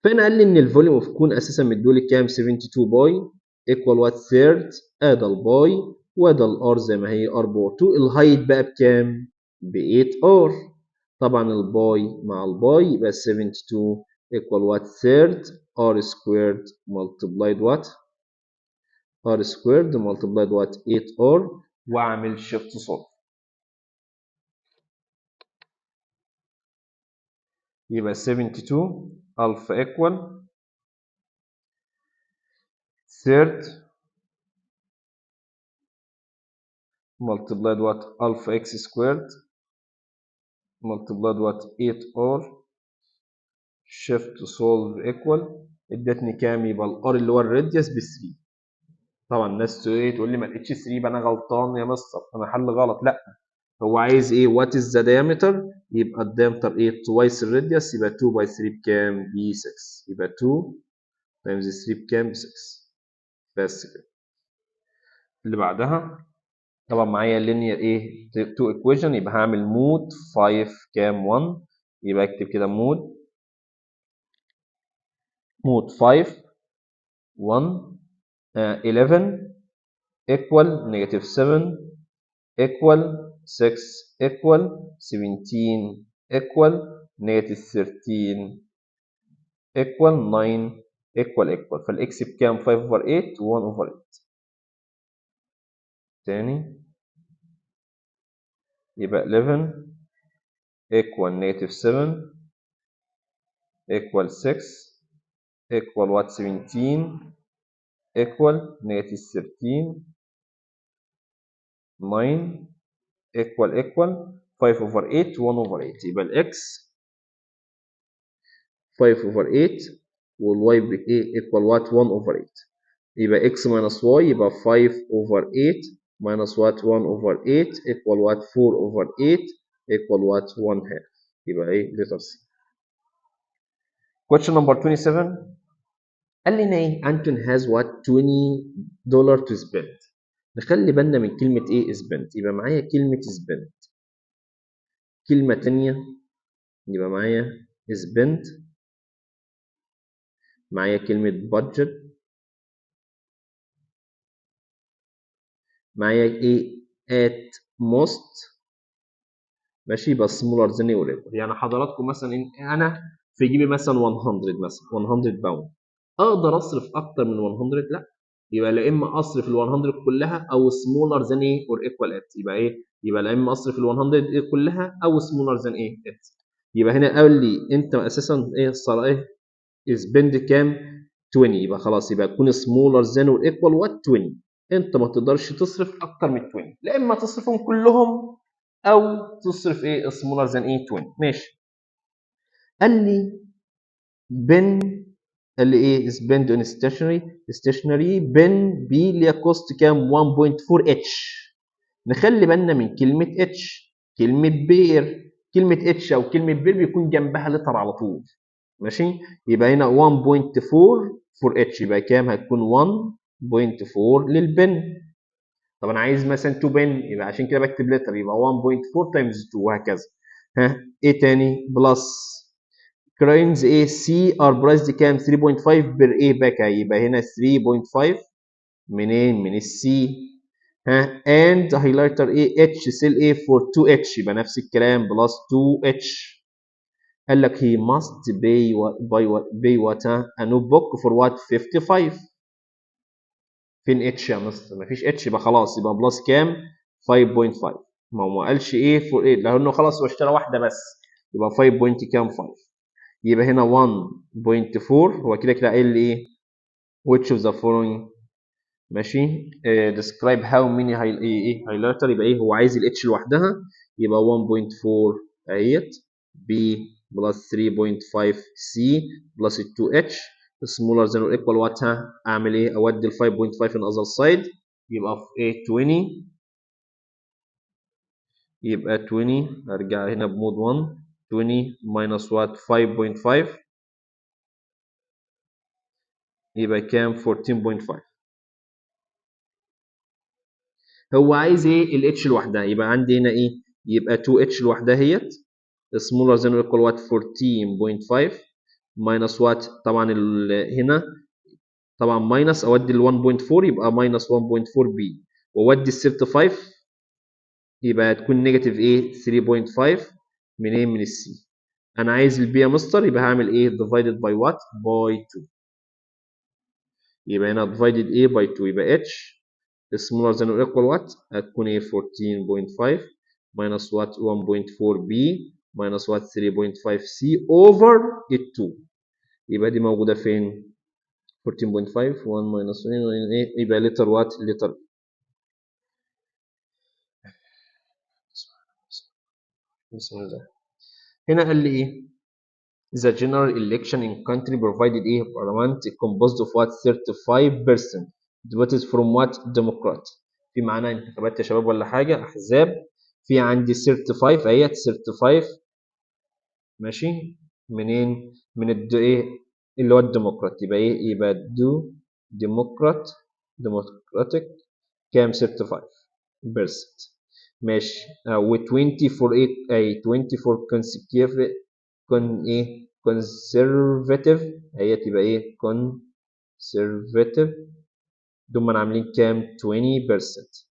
فهنا قال لي ان ال volume of cone اساسا مديهولي كام؟ 72 pi equal what؟ third، ادي ال pi وادي ال r زي ما هي r power 2. ال height بقى بكام؟ ب 8 r. طبعا ال pi مع ال pi يبقى 72 equal what؟ third r squared multiplied what؟ r squared multiplied what؟ 8r، واعمل shift solve. يبقى 72 alpha equal third multiplied what؟ alpha x squared multiplied what؟ 8r shift solve equal. ادتني كام؟ يبقى ال r اللي هو ال radius ب 3. طبعا الناس ايه تقول لي ما لقيتش 3 يبقى انا غلطان يا مستر، انا حل غلط. لا، هو عايز ايه؟ what is the diameter؟ يبقى ال diameter ايه؟ twice ال radius، يبقى 2 by 3 بكام؟ ب 6. يبقى 2 times 3 بكام؟ ب 6. بس كده. اللي بعدها طبعا معايا linear ايه؟ 2 equation، يبقى هعمل mode 5 كام؟ 1. يبقى اكتب كده mode 5 1 11 equal negative 7 equal 6 equal 17 equal negative 13 equal 9 equal equal. فال x بكام؟ 5 over 8 و 1 over 8. تاني يبقى 11 equal negative 7 equal 6 equal what؟ 17 equal negative 13 9 equal equal 5 over 8 1 over 8. يبقى ال x 5 over 8 وال y بايه؟ equal what؟ 1 over 8. يبقى x minus y يبقى 5 over 8 minus what؟ 1 over 8 equal what؟ 4 over 8 equal what؟ 1 half. يبقى ايه؟ letter C. Question number 27 قال لنا ايه؟ Anton has what؟ $20 to spend. نخلي بالنا من كلمة ايه؟ spend. يبقى معايا كلمة spend، كلمة تانية يبقى معايا spend، معايا كلمة budget، معايا ايه؟ at most ماشي، يبقى smaller than or equal. يعني حضراتكم مثلا انا في جيبي مثلا 100، مثلا 100 pound، اقدر اصرف اكتر من 100؟ لا، يبقى لا اما اصرف ال 100 كلها او smaller than ايه or equal it. يبقى ايه؟ يبقى لا اما اصرف ال 100 ايه كلها او smaller than ايه it. يبقى هنا قال لي انت اساسا ايه الصلاة ايه spend كام؟ 20. يبقى خلاص يبقى تكون smaller than or equal what 20. انت ما تقدرش تصرف اكتر من 20، لا اما تصرفهم كلهم او تصرف ايه smaller than ايه 20. ماشي. قال لي pen، قال لي ايه spend on stationery pen B اللي هي cost كام؟ 1.4 each. نخلي بالنا من كلمة each، كلمة per، كلمة each او كلمة per بيكون جنبها letter على طول. ماشي. يبقى هنا 1.4 for each، يبقى كام؟ هتكون 1.4 لل pen. طب انا عايز مثلا 2 pen، يبقى عشان كده بكتب letter، يبقى 1.4 times 2 وهكذا. ها ايه تاني؟ plus crayons ايه C are priced كام؟ 3.5 per ايه pack، يبقى هنا 3.5 منين؟ من ال C. ها and highlighter ايه H sell ايه for 2 each، يبقى نفس الكلام plus 2 each. قال لك he must pay what, buy what, pay what a notebook for what 55. فين each يا مستر؟ مفيش each، يبقى خلاص يبقى plus كام؟ 5.5. ما هو ما قالش ايه for ايه، لانه خلاص هو اشترى واحدة بس، يبقى 5 point كام؟ 5. يبقى هنا 1.4 هو كده كده قايل لي ايه؟ which of the following ماشي describe how many ايه highlighter، يبقى ايه هو عايز ال each لوحدها، يبقى 1.4 اهيت B plus 3.5 C plus 2 H smaller than or equal what. اعمل ايه؟ اودي ال 5.5 in other side، يبقى في ايه 20، يبقى 20. ارجع هنا ب mode 1، 20 minus what 5.5 يبقى كام؟ 14.5. هو عايز ايه؟ ال each لوحدها، يبقى عندي هنا ايه؟ يبقى 2 each لوحدها اهيت smaller than or equal what 14.5 minus what، طبعا هنا طبعا minus، اودي ال 1.4 يبقى minus 1.4 B، واودي ال 35 يبقى هتكون negative ايه 3.5 منين؟ من ال C. انا عايز ال B يا مستر، يبقى هعمل ايه؟ divided by what؟ by 2. يبقى هنا divided ايه by 2، يبقى H smaller than or equal what هتكون ايه 14.5 minus what 1.4 B minus what 3.5 C over 2. يبقى دي موجودة فين؟ 14.5 1 minus 1 ايه، يبقى letter what؟ letter بسم الله. هنا قال لي ايه؟ The general election in country provided a parliament composed of what 35% deputies from what Democrat. في معانا انتخابات يا شباب ولا حاجة؟ أحزاب. في عندي 35 اهيت 35 ماشي، منين؟ من الد ايه اللي هو الديمقراط، يبقى ايه؟ يبقى دو Democrat Democratic كام؟ 35%. ماشي. و 24 ايه اي 24 consecutive con ايه conservative هي تبقى ايه conservative، دول عاملين كام؟ 20%.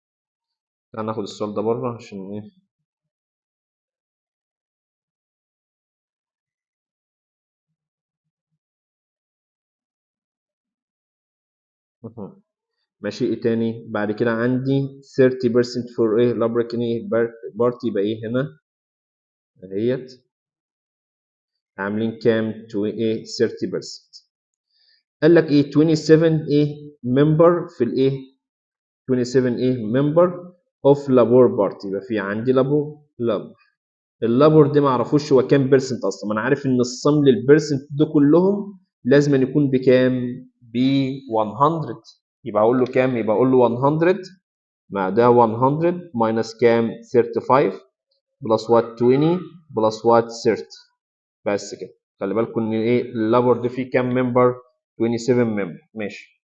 تعال ناخد السؤال ده بره عشان ايه. ماشي. ايه تاني بعد كده؟ عندي 30% for ايه Republican ايه party، يبقى ايه هنا اهيت عاملين كام؟ ايه 30%. قال لك ايه 27 ايه member في الايه 27 ايه member of Labour party، يبقى في عندي Labour ال Labour دي ما اعرفوش هو كام percent اصلا، ما انا عارف ان ال sum لل percent ده كلهم لازم أن يكون بكام؟ ب 100. يبقى اقول له كام؟ يبقى اقول له 100 مع ده 100 minus كام؟ 35 plus what 20 plus what 30. بس كده. خلي بالكم ان ايه ال Labour ده فيه كام member؟ 27 member. ماشي.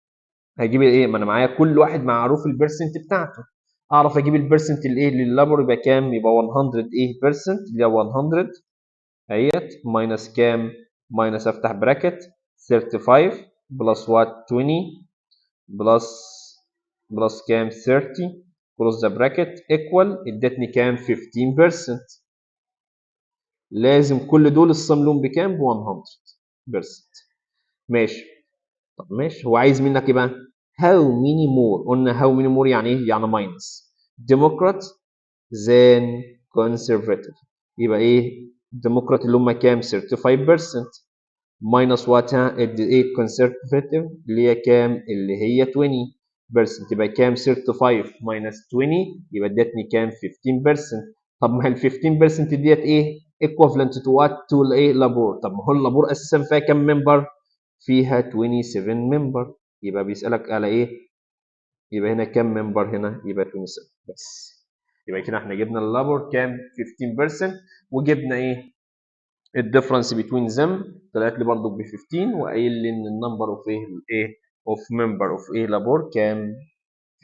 هجيب ايه؟ ما انا معايا كل واحد معروف ال percent بتاعته، اعرف اجيب ال percent الايه لل Labour يبقى كام؟ يبقى 100 ايه percent اللي هو 100 اهيت minus كام؟ minus افتح bracket 35 plus what 20 plus كام؟ 30 close the bracket equal ادتني كام؟ 15%. لازم كل دول ال sum لهم بكام؟ ب 100%. ماشي. طب ماشي، هو عايز منك ايه بقى؟ how many more. قلنا how many more يعني ايه؟ يعني minus Democrat than conservative. يبقى ايه؟ ديمقراط اللي هم كام؟ 35% minus what؟ ايه conservative اللي هي كام؟ اللي هي 20%. يبقى كام؟ 35 minus 20 يبقى ادتني كام؟ 15%. طب ما ال 15% ديت ايه؟ equivalent to what؟ to الايه؟ Labor. طب ما هو ال Labor اساسا فيها كام member؟ فيها 27 member. يبقى بيسألك على ايه؟ يبقى هنا كام member هنا؟ يبقى 27 بس. يبقى كده احنا جبنا ال Labor كام؟ 15%، وجبنا ايه؟ ال difference between them طلعت لي برضه ب 15، وقايل لي ان ال number of ايه؟ الايه of member of ايه Labor كام؟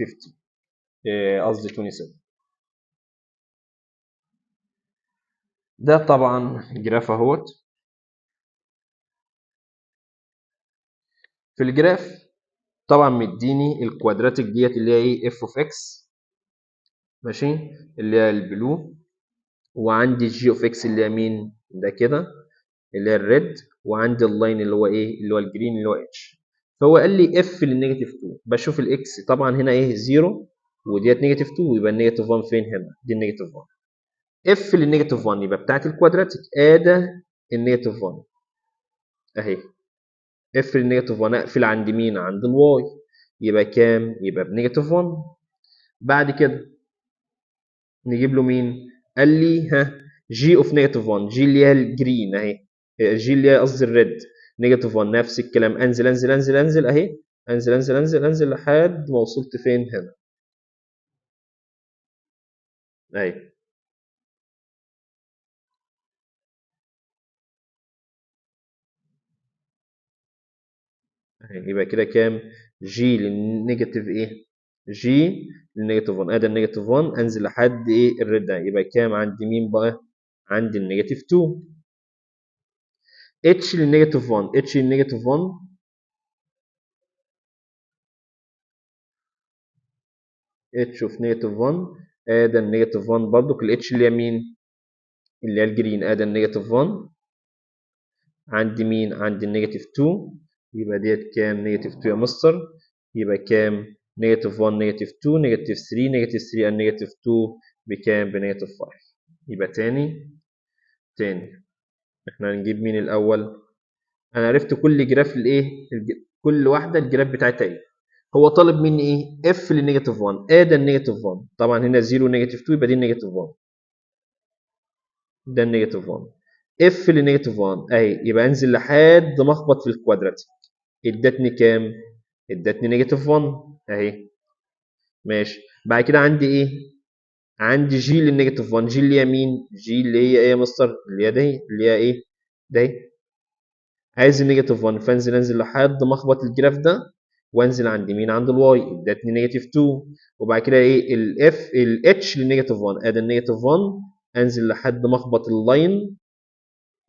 50، قصدي 27. ده طبعا graph اهوت. في ال graph طبعا مديني ال quadratic ديت اللي هي ايه؟ f of x، ماشي، اللي هي ال blue، وعندي g of x اللي هي مين؟ ده كده اللي هي ال red، وعندي ال line اللي هو ايه؟ اللي هو ال green اللي هو h. فهو قال لي f لل negative 2، بشوف ال x طبعا هنا ايه؟ 0، وديت negative 2، يبقى ال negative 1 فين هنا؟ دي ال negative 1. f لل negative 1 يبقى بتاعت ال quadratic، ادي ال negative 1 اهي. f لل negative 1 اقفل عند مين؟ عند ال y، يبقى كام؟ يبقى ب negative 1. بعد كده نجيب له مين؟ قال لي ها g of negative 1، g اللي هي ال green اهي، g اللي هي قصدي ال red، negative 1، نفس الكلام، انزل انزل انزل انزل اهي، انزل انزل انزل انزل لحد ما وصلت فين؟ هنا اهي. يبقى كده كام؟ g لل negative ايه؟ g لل negative 1، ادي ال negative 1، انزل لحد ايه؟ ال red ده، يبقى كام عند مين بقى؟ عند ال negative 2. h لل negative 1، h لل negative 1 h of negative 1، ادي ال negative 1 برضو، ال h اللي هي مين؟ اللي هي ال green، ادي ال negative 1 عند مين؟ عند ال negative 2، يبقى ديت كام؟ negative 2 يا مستر، يبقى كام؟ negative 1 negative 2 negative 3 negative 3 and negative 2 بكام؟ ب negative 5. يبقى تاني تاني احنا هنجيب مين الاول؟ انا عرفت كل graph الايه؟ كل واحده ال graph بتاعتها ايه. هو طالب مني ايه؟ f لل negative 1، ادي ال negative 1، طبعا هنا 0 negative 2 يبقى دي ال negative 1، ده ال negative 1. f لل negative 1 اهي، يبقى انزل لحد ما اخبط في ال quadratic، ادتني كام؟ ادتني negative 1 اهي، ماشي. بعد كده عندي ايه؟ عندي g لل negative 1، g اللي هي مين؟ g اللي هي ايه يا مستر؟ اللي هي دي، اللي هي ايه؟ دي. عايز ال negative 1، فانزل انزل لحد ما اخبط ال graph ده، وانزل عند مين؟ عند ال y، ادتني negative 2. وبعد كده ايه؟ ال f ال h لل negative 1، ادي ال negative 1، انزل لحد ما اخبط ال line،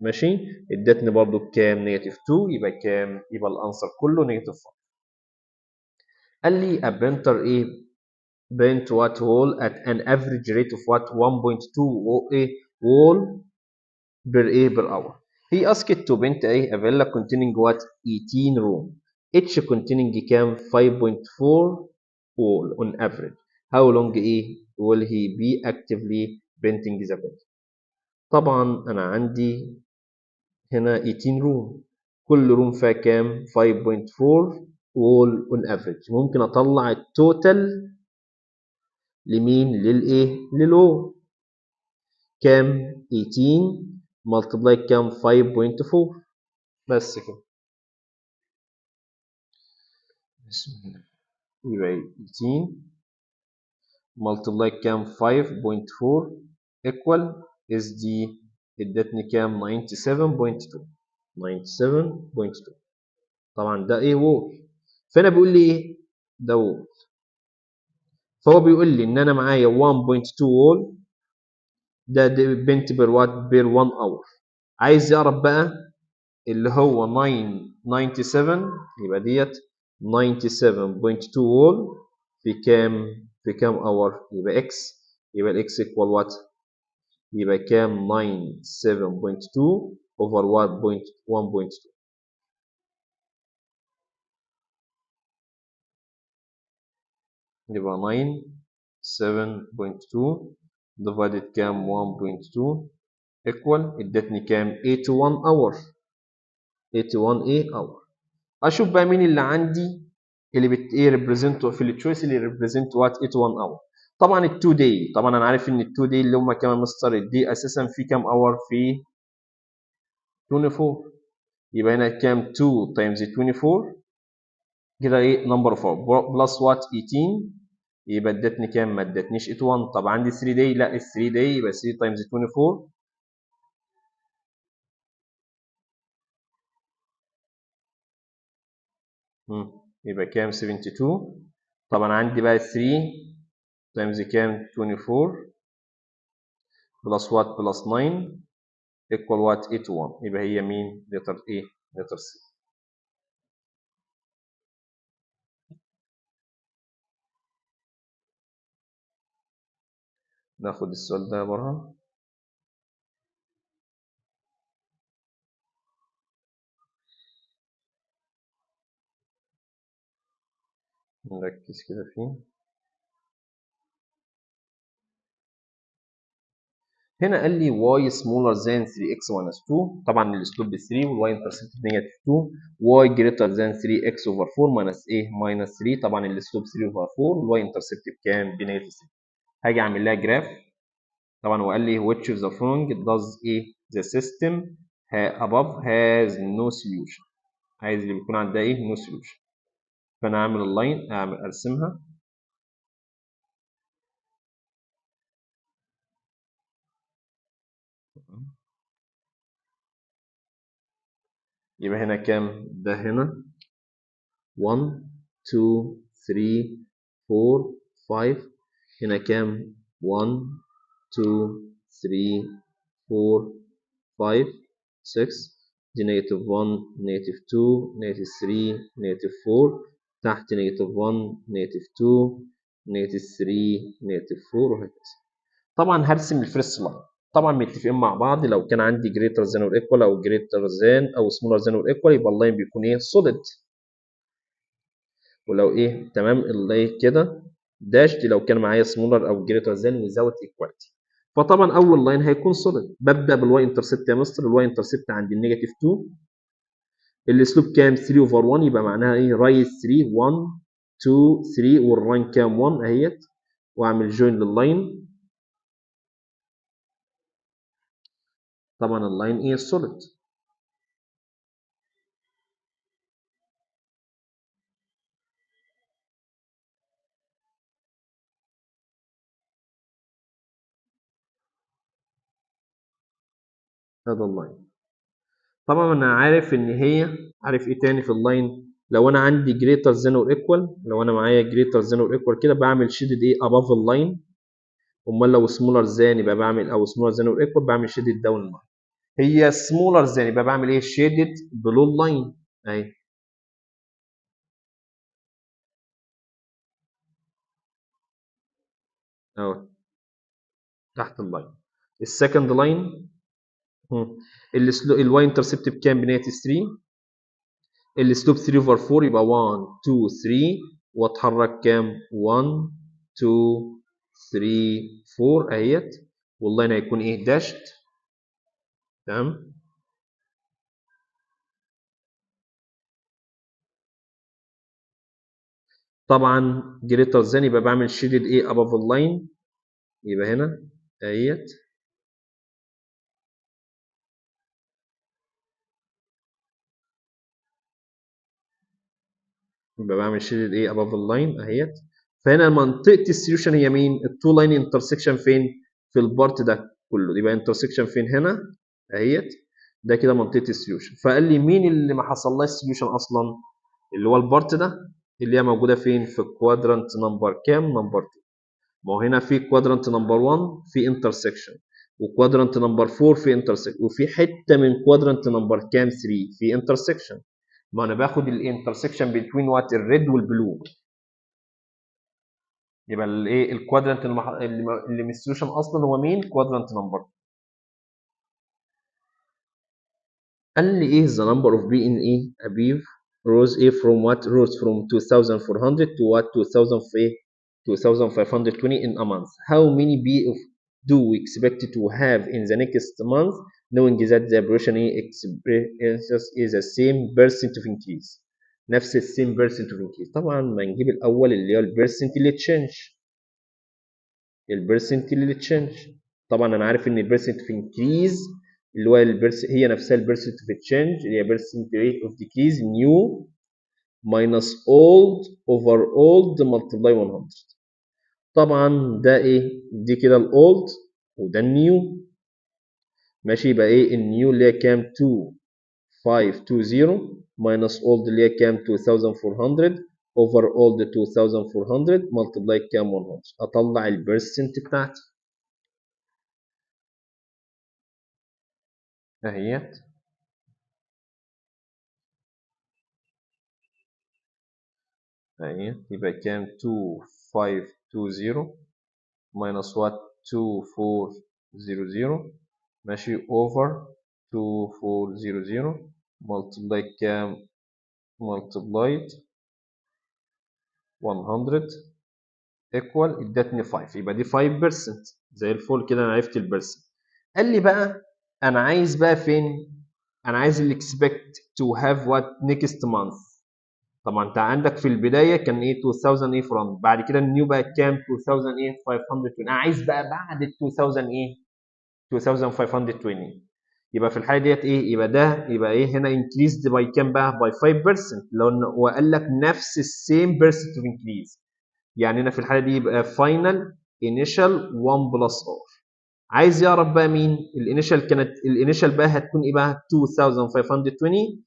ماشي، ادتني برضو بكام؟ negative 2، يبقى كام؟ يبقى ال answer كله negative 5. قال لي a painter ايه؟ paint what wall at an average rate of what 1.2 ايه wall per ايه per hour. He asked to paint a villa containing what 18 room, each containing كام؟ 5.4 wall on average. How long ايه will he be actively painting the villa؟ طبعا انا عندي هنا 18 room، كل room فيها كام؟ 5.4 wall on average. ممكن اطلع ال total لمين؟ للايه؟ لل wall. كام؟ 18 multiply كام؟ 5.4 بس كده. بسم الله. يبقى 18 multiply كام؟ 5.4 equal SD ادتني كام؟ 97.2. 97.2. طبعا ده ايه؟ wall. فانا بيقول لي ايه؟ ده wall. فهو بيقول لي ان انا معايا 1.2 wall، ده paint per what؟ per 1 hour. عايز يعرف بقى اللي هو 997، يبقى ديت 97.2 wall في كام؟ في كام hour؟ يبقى x، يبقى ال x equal what؟ يبقى كام؟ 97.2 over 1.2. يبقى 9 7.2 divided كام 1.2 equal ادتني كام 81 hour. 81 ايه hour. اشوف بقى مين اللي عندي اللي بت ايه represent في ال choice اللي represent what 81 hour. طبعا ال 2 day، طبعا انا عارف ان ال 2 day اللي هم كام يا مستر؟ ال day اساسا في كام hour؟ في 24، يبقى هنا كام 2 times 24 كده ايه number of hour plus what 18، يبقى ادتني كام؟ ما ادتنيش 81. طب عندي 3 day، لا ال 3 day يبقى 3 times 24 يبقى كام 72. طبعا عندي بقى 3 times كام 24 plus what plus 9 equal what 81، يبقى هي مين؟ letter A، letter C. ناخد السؤال ده بره. نركز كده فيه. هنا قال لي y smaller than 3x minus 2، طبعا ال slope ب 3 وال y intercept negative 2، y greater than 3x over 4 minus ايه minus 3، طبعا ال slope 3 over 4 وال y intercept بكام؟ ب negative 3. هاجي اعمل لها graph. طبعا هو قال لي which of the following does ايه the system above has no solution، عايز اللي بيكون عندها ايه no solution. فانا اعمل ال line، اعمل ارسمها. يبقى هنا كام؟ ده هنا 1 2 3 4 5، هنا كام؟ 1 2 3 4 5 6، دي negative 1 negative 2 negative 3 negative 4، تحت negative 1 negative 2 negative 3 negative 4 وهكذا. طبعا هرسم ال first line. طبعا متفقين مع بعض لو كان عندي greater than or equal او greater than او smaller than or equal يبقى ال line بيكون ايه solid، ولو ايه تمام اللي كده dash دي لو كان معايا smaller او greater than without equality. فطبعا اول line هيكون solid. ببدا بال y intercept يا مستر، ال y intercept عند ال negative 2، ال slope كام 3 over 1، يبقى معناها ايه right 3 1 2 3 وال run كام 1 اهيت، واعمل join لل line. طبعا ال line ايه solid. هذا ال line. طبعا انا عارف ان هي عارف ايه تاني في ال line، لو انا عندي greater than or equal، لو انا معايا greater than or equal كده بعمل shaded ايه above ال line، امال لو smaller than يبقى بعمل او smaller than or equal بعمل shaded down line. هي smaller than يبقى بعمل ايه shaded below line اهي. اهو تحت ال line. ال second line ال y intercept بكام؟ ب negative 3، ال slope 3 over 4 يبقى 1 2 3 واتحرك كام؟ 1 2 3 4 اهيت، وال line هيكون ايه dashed. تمام. طبعا greater than يبقى بعمل shaded ايه above ال line، يبقى هنا اهيت. يبقى بعمل shaded ايه above ال line اهيت. فهنا منطقة ال solution هي مين؟ ال two line intersection فين؟ في ال part ده كله، يبقى intersection فين؟ هنا اهيت. ده كده منطقة ال solution. فقال لي مين اللي ما حصلهاش solution اصلا؟ اللي هو ال part ده اللي هي موجودة فين؟ في quadrant number كام؟ number 2. ما هو هنا في quadrant number 1 في intersection، و quadrant number 4 في intersection، وفي حتة من quadrant number كام؟ 3 في intersection. ما انا باخد ال intersection بين what ال red وال blue، يبقى الايه ال quadrant اللي مش solution اصلا هو مين؟ quadrant number. قال لي ايه the number of bee in ايه a beehive rose ايه from what rose from 2400 to what 2520 in a month. How many B of do we expect to have in the next month knowing that the operation experiences is the same percent of increase؟ نفس ال same percent of increase. طبعا ما نجيب الاول اللي هو ال percent اللي change، ال percent اللي change. طبعا انا عارف ان ال percent of increase اللي هو ال percent هي نفسها ال percent of change اللي هي percent rate of decrease new minus old over old multiply 100. طبعا ده ايه؟ دي كده ال old وده ال new، ماشي. يبقى ايه ال new اللي هي كام؟ 2520 minus old اللي هي كام؟ 2400 over old 2400 multiply كام؟ 100. اطلع ال percent بتاعتي اهيت. اهي يبقى كام؟ 2520 minus what 2400، ماشي، over 2400 multiply كام؟ multiplied 100 equal ادتني 5. يبقى دي 5% زي الفل كده. انا عرفت ال percent. قال لي بقى انا عايز بقى فين؟ انا عايز ال expect to have what next month. طبعا انت عندك في البداية كان ايه 2800، بعد كده ال new بقى كام؟ 2520. انا عايز بقى بعد ال 2000 ايه؟ 2520. يبقى في الحالة ديت ايه؟ يبقى ده يبقى ايه هنا increased by كام بقى؟ by 5%، لان هو قال لك نفس ال same percent of increase. يعني هنا في الحالة دي يبقى final initial 1 plus r. عايز يعرف بقى مين ال initial؟ كانت ال initial بقى هتكون ايه بقى؟ 2520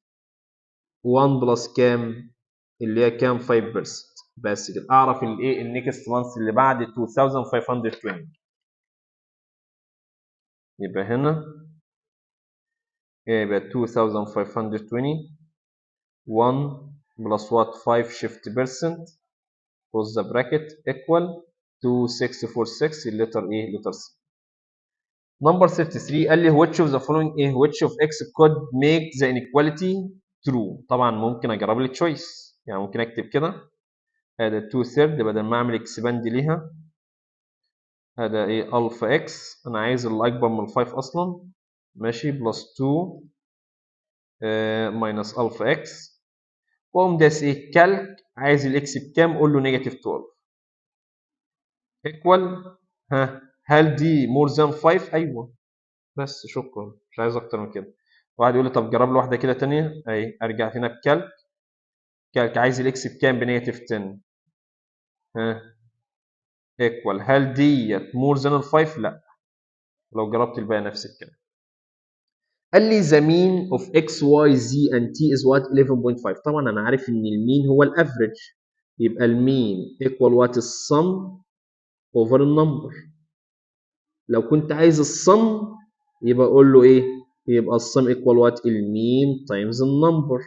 1 plus كام؟ اللي هي كام؟ 5% بس كده. اعرف الايه ال next month اللي بعد 2520. يبقى هنا يبقى 2520 1 plus what 5 shift percent close the bracket equal 2646 ال letter ايه؟ letter C. Number 33 قال لي which of the following ايه which of x could make the inequality true. طبعا ممكن اجرب لي choice، يعني ممكن اكتب كده هذا 2/3 بدل ما اعمل expand ليها، هذا ايه alpha x، انا عايز اللي اكبر من 5 اصلا، ماشي، plus 2 minus alpha x، واقوم داس ايه calc، عايز ال x بكام؟ قول له negative 12 equal، ها هل دي more than 5؟ ايوه بس شكرا، مش عايز اكتر من كده. واحد يقول لي طب جرب له واحدة كده ثانية، اهي ارجع هنا ب calc، calc عايز ال x بكام؟ ب negative 10، ها equal، هل ديت more than 5؟ لا. لو جربت الباقي نفس الكلام. قال لي the mean of x y z and t is what 11.5. طبعا انا عارف ان ال mean هو ال average، يبقى ال mean equal what ال sum over ال number. لو كنت عايز ال sum يبقى اقول له ايه؟ يبقى ال sum equal what ال mean times ال number.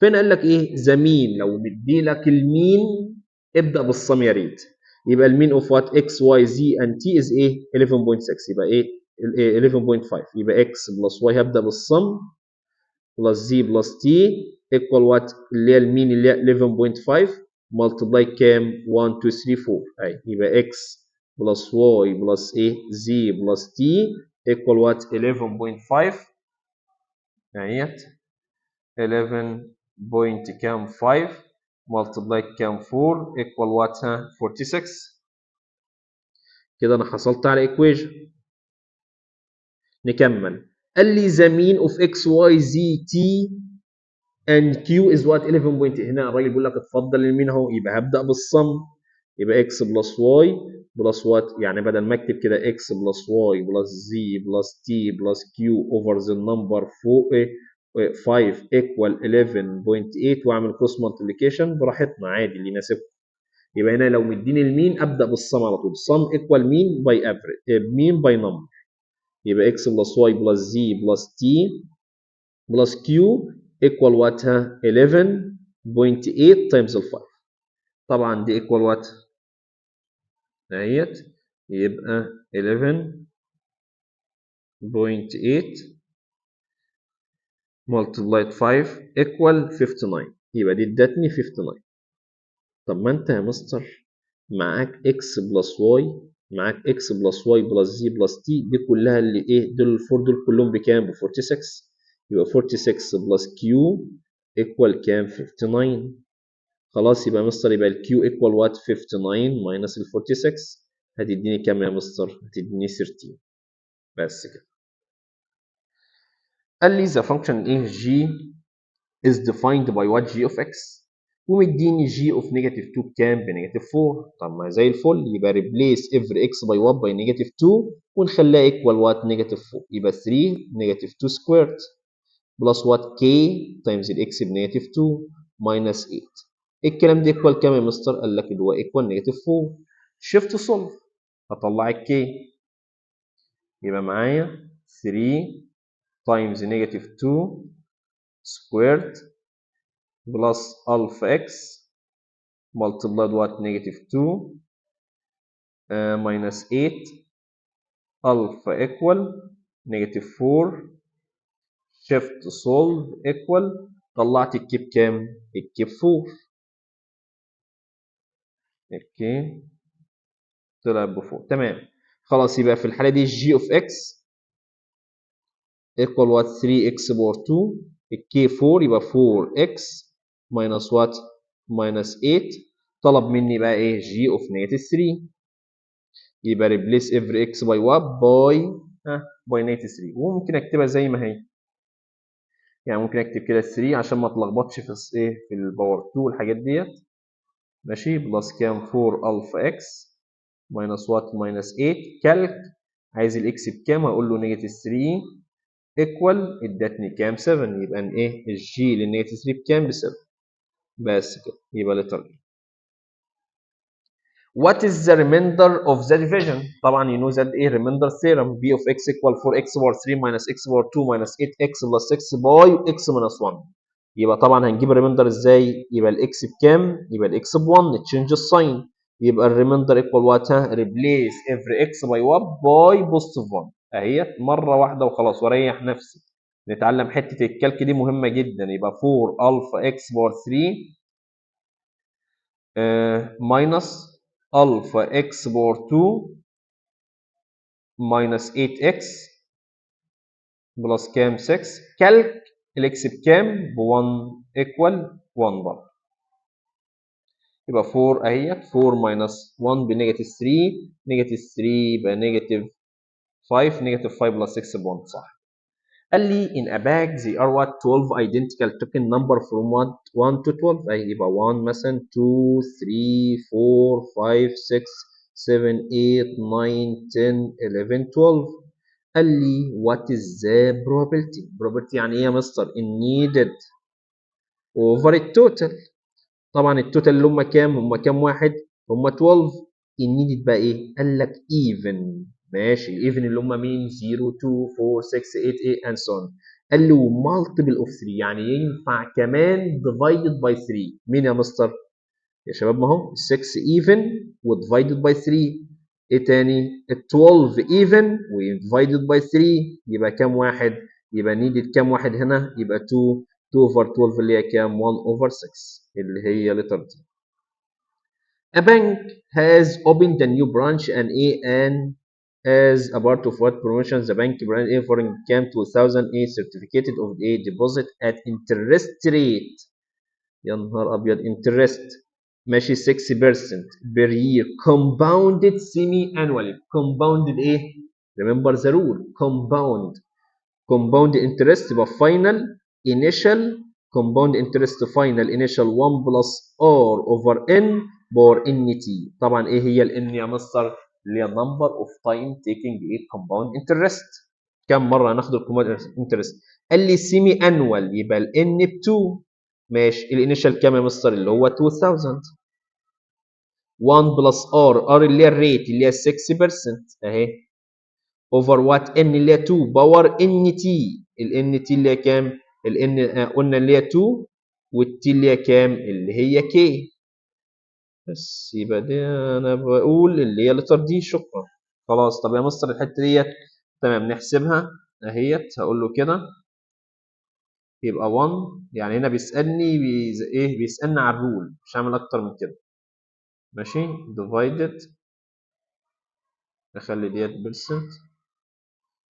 فين قال لك ايه؟ the mean، لو مدي لك ال mean ابدا بال sum يا ريت. يبقى ال mean of what x y z and t is ايه 11.6، يبقى ايه 11.5، يبقى x plus y هبدا بال sum plus z plus t equal what اللي هي ال mean اللي هي 11.5 multiply كام؟ 1 2 3 4، اهي يبقى x plus y plus ايه z plus t equal what 11.5، اهيت 11 point كام 5 multiply كام 4 equal what 46. كده انا حصلت على equation. نكمل. قال لي the mean of x y z t and q is what 11. هنا الراجل بيقول لك اتفضل ال mean اهو، يبقى هبدا بال sum، يبقى x plus y plus what، يعني بدل ما اكتب كده x plus y plus z plus t plus q over the number فوق 5 equal 11.8 واعمل cross multiplication براحتنا عادي اللي يناسبكم. يبقى هنا لو مديني ال mean ابدا بال sum على طول، sum equal mean by average mean by number، يبقى x plus y plus z plus t plus q equal what 11.8 times 5. طبعا دي equal what اهيت، يبقى 11.8 multiplied 5 equal 59، يبقى دي ادتني 59. طب ما انت يا مستر معاك x plus y، معاك x plus y plus z plus t، دي كلها اللي ايه؟ دول ال four دول كلهم بكام؟ ب 46. يبقى 46 plus q equal كام؟ 59. خلاص، يبقى مستر يبقى ال q equal what؟ 59 minus ال 46 هتديني كام يا مستر؟ هتديني 13. بس كده. قال لي the function ايه g is defined by what؟ g of x، ومديني g of negative 2 بكام؟ ب negative 4. طب ما زي الفل، يبقى replace every x by what؟ by negative 2، ونخليها equal what؟ negative 4. يبقى 3 negative 2 squared plus what؟ k times ال x ب negative 2 minus 8. الكلام ده equal كام يا مستر؟ قال لك اللي هو equal negative 4. shift solve، هطلع ال k. يبقى معايا 3 times negative 2 squared plus alpha x multiplied what؟ negative 2 minus 8 alpha equal negative 4. shift solve equal، طلعت ال k بكام؟ ال k 4. ال k طلع ب 4. تمام، خلاص، يبقى في الحالة دي g of x equal what؟ 3x power 2، ال k 4، يبقى 4x minus what؟ minus 8. طلب مني بقى ايه؟ g of negative 3. يبقى replace every x by what؟ by ها by negative 3. وممكن اكتبها زي ما هي، يعني ممكن اكتب كده 3 عشان ما اتلخبطش في ايه؟ في ال power 2 والحاجات ديت. ماشي، plus كام؟ 4 alpha x minus what؟ minus 8. calc، عايز ال x بكام؟ هقول له negative 3 equal، ادتني كام؟ 7. يبقى ايه؟ ال g لل negative 3 بكام؟ ب 7. بس كده، يبقى letter A. What is the remainder of the division؟ طبعا you know that ايه؟ remainder theorem، p of x equal 4x power 3 minus x power 2 minus 8x plus 6 by x minus 1. يبقى طبعا هنجيب ال remainder ازاي؟ يبقى ال x بكام؟ يبقى ال x ب 1، change ال sign. يبقى ال remainder equal what؟ ها، replace every x by what؟ by positive 1. اهيت مرة واحدة وخلاص واريح نفسي. نتعلم حتة ال calc دي مهمة جدا. يبقى 4 alpha x power 3 minus alpha x power 2 minus 8x plus كام؟ 6. calc، ال x بكام؟ ب 1 equal 1 برضه. يبقى 4 اهيت، 4 minus 1 ب negative 3، negative 3 يبقى negative 5، negative 5 plus 6 ب 1، صح. قال لي in a bag there are what؟ 12 identical token number from 1 1 to 12. اهي، يبقى 1 مثلا، 2، 3، 4، 5، 6، 7، 8، 9، 10، 11، 12. قال لي what is the probability؟ probability يعني ايه يا مستر؟ needed over ال total. طبعا ال total اللي هم كام؟ هم كام واحد؟ هم 12. ال needed بقى ايه؟ قال لك even. ماشي، ال even اللي هم مين؟ 0، 2، 4، 6، 8، 8 and so on. قال له multiple of 3، يعني ينفع كمان divided by 3. مين يا مستر؟ يا شباب، ما هو 6 even و divided by 3. ايه تاني؟ ال 12 even و divided by 3. يبقى كام واحد؟ يبقى needed كام واحد هنا؟ يبقى 2. 2 over 12 اللي هي كام؟ 1 over 6، اللي هي letter D. A bank has opened a new branch and a and as a part of what promotion the bank branch a foreign كام 2000 a certificate of a deposit at interest rate، يا نهار ابيض، interest ماشي 6% per year compounded semi annually. compounded ايه؟ remember the rule، compound، compound interest يبقى final initial، compound interest final initial 1 plus r over n power nt. طبعا ايه هي ال n يا مستر؟ اللي هي number of time taking a compound interest. كم مرة هناخد ال compound interest؟ قال لي semi annual، يبقى ال n ب 2. ماشي، ال initial كام يا مستر؟ اللي هو 2000، 1 plus r، r اللي هي ال rate اللي هي 6% اهي، over what؟ n اللي هي 2 power n t. ال n t اللي هي كام؟ ال n قلنا اللي هي 2، وال t اللي هي كام؟ اللي هي k. بس، يبقى دي انا بقول اللي هي letter D. شكرا، خلاص. طب يا مستر الحتة ديت تمام، نحسبها اهيت. هقول له كده يبقى 1، يعني هنا بيسالني ايه؟ بيسالني على ال rule، مش هعمل اكتر من كده. ماشي، divided، نخلي ديت percent،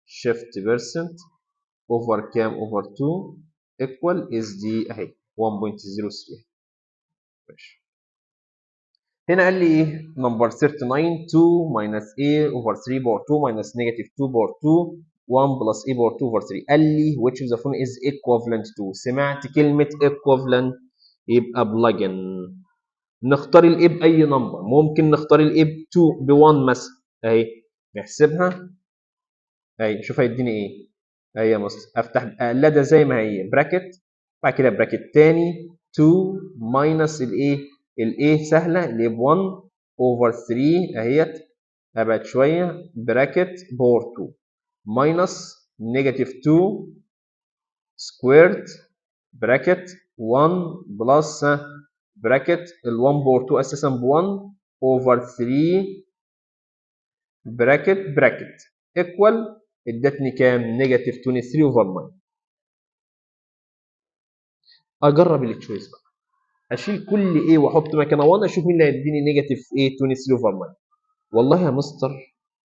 shift percent over كام؟ over 2 equal SD اهي 1.03. ماشي. هنا قال لي ايه؟ number 39، 2 minus a over 3 power 2 minus negative 2 power 2 1 plus a power 2 over 3. قال لي which of the following is equivalent to؟ سمعت كلمة equivalent يبقى plug in. نختار ال a باي number، ممكن نختار ال a ب 2، ب 1 مثلا اهي، نحسبها اهي، شوف هيديني ايه. اهي يا مستر، افتح اقلدها زي ما هي، bracket، بعد كده bracket تاني، 2 minus ال a، ال a سهله، ال a ب 1 over 3 اهيت، ابعد شويه، bracket power 2 minus negative 2 squared bracket 1 plus bracket ال 1 power 2 اساسا ب 1 over 3 bracket bracket equal. ادتني كام؟ negative 23 over 9. اجرب ال choice بقى، اشيل كل a واحط مكانها 1، اشوف مين اللي هيديني negative ايه 23 over 9. والله يا مستر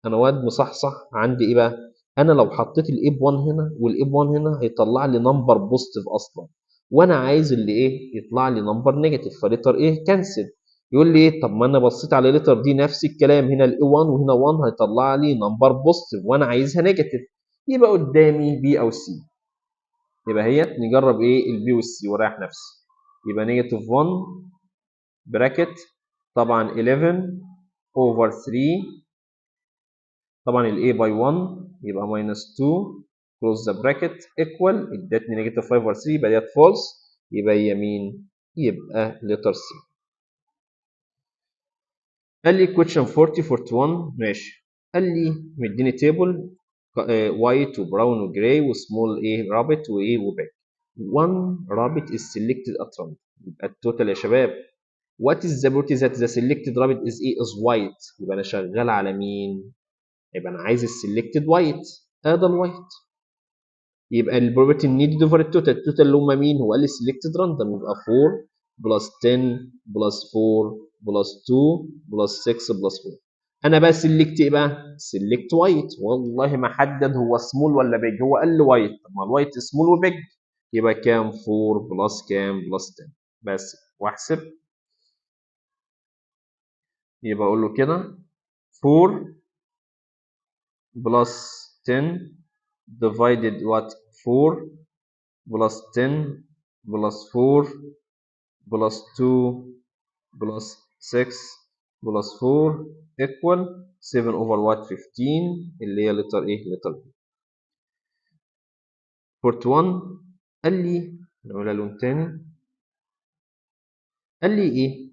انا واد مصحصح، عندي ايه بقى؟ انا لو حطيت ال a ب 1 هنا وال a ب 1 هنا هيطلع لي number positive اصلا، وانا عايز اللي ايه؟ يطلع لي number negative، ف letter A cancel. يقول لي ايه؟ طب ما انا بصيت على letter D، نفس الكلام، هنا ال a 1 وهنا 1 هيطلع لي number positive وانا عايزها negative، يبقى قدامي B او C. يبقى هي نجرب ايه؟ ال B وال C ورايح نفسي. يبقى negative 1 bracket طبعا 11 over 3، طبعا ال a by 1 يبقى minus 2، close the bracket equal، ادتني negative 5 over 3، يبقى ديت false. يبقى هي مين؟ يبقى letter C. قال لي question 40، 41، ماشي. قال لي مديني table، white و brown و gray و small ايه rabbit وايه و big. 1 rabbit is selected at random، يبقى ال total يا شباب. what is the probability that the selected rabbit is ايه؟ is white. يبقى انا شغال على مين؟ يبقى انا عايز ال selected white، هذا ال white. يبقى ال probability needed over ال total. ال total اللي هم مين؟ هو قال لي selected random، يبقى 4 plus 10 plus 4 plus 2 plus 6 plus 4. انا بقى select ايه بقى؟ select white. والله ما حدد هو سمول ولا big، هو قال لي white. طب ما ال white small و big، يبقى كام؟ 4 plus كام؟ plus 10 بس. واحسب، يبقى اقول له كده 4 plus 10 divided what؟ 4 plus 10 plus 4 plus 2 plus 6 plus 4 equal 7 over what؟ 15، اللي هي letter ايه؟ letter B. 41، قال لي نقولها لون تاني. قال لي ايه؟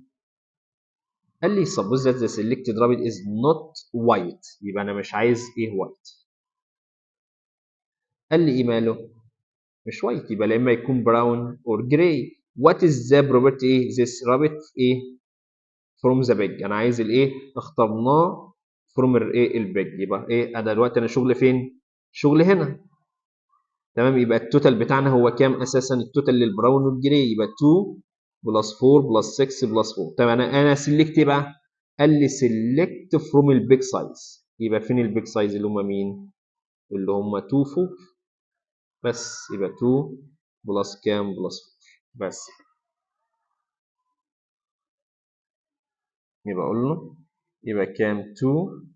قال لي suppose that the selected rabbit is not white. يبقى انا مش عايز ايه؟ white. قال لي ايه؟ ماله مش white؟ يبقى لا اما يكون brown or gray. what is the probability ايه this rabbit ايه from the big؟ انا عايز الايه؟ اخترناه from الايه؟ ال big. يبقى ايه؟ انا دلوقتي انا شغل فين؟ شغل هنا، تمام. يبقى ال total بتاعنا هو كام اساسا؟ ال total لل brown وال gray، يبقى 2 plus 4 plus 6 plus 4. طب انا select ايه بقى؟ قال لي select from ال big size. يبقى فين ال big size؟ اللي هم مين؟ اللي هم 2، 4 بس. يبقى 2 plus كام؟ plus 4 بس. يبقى اقول له يبقى كام؟ 2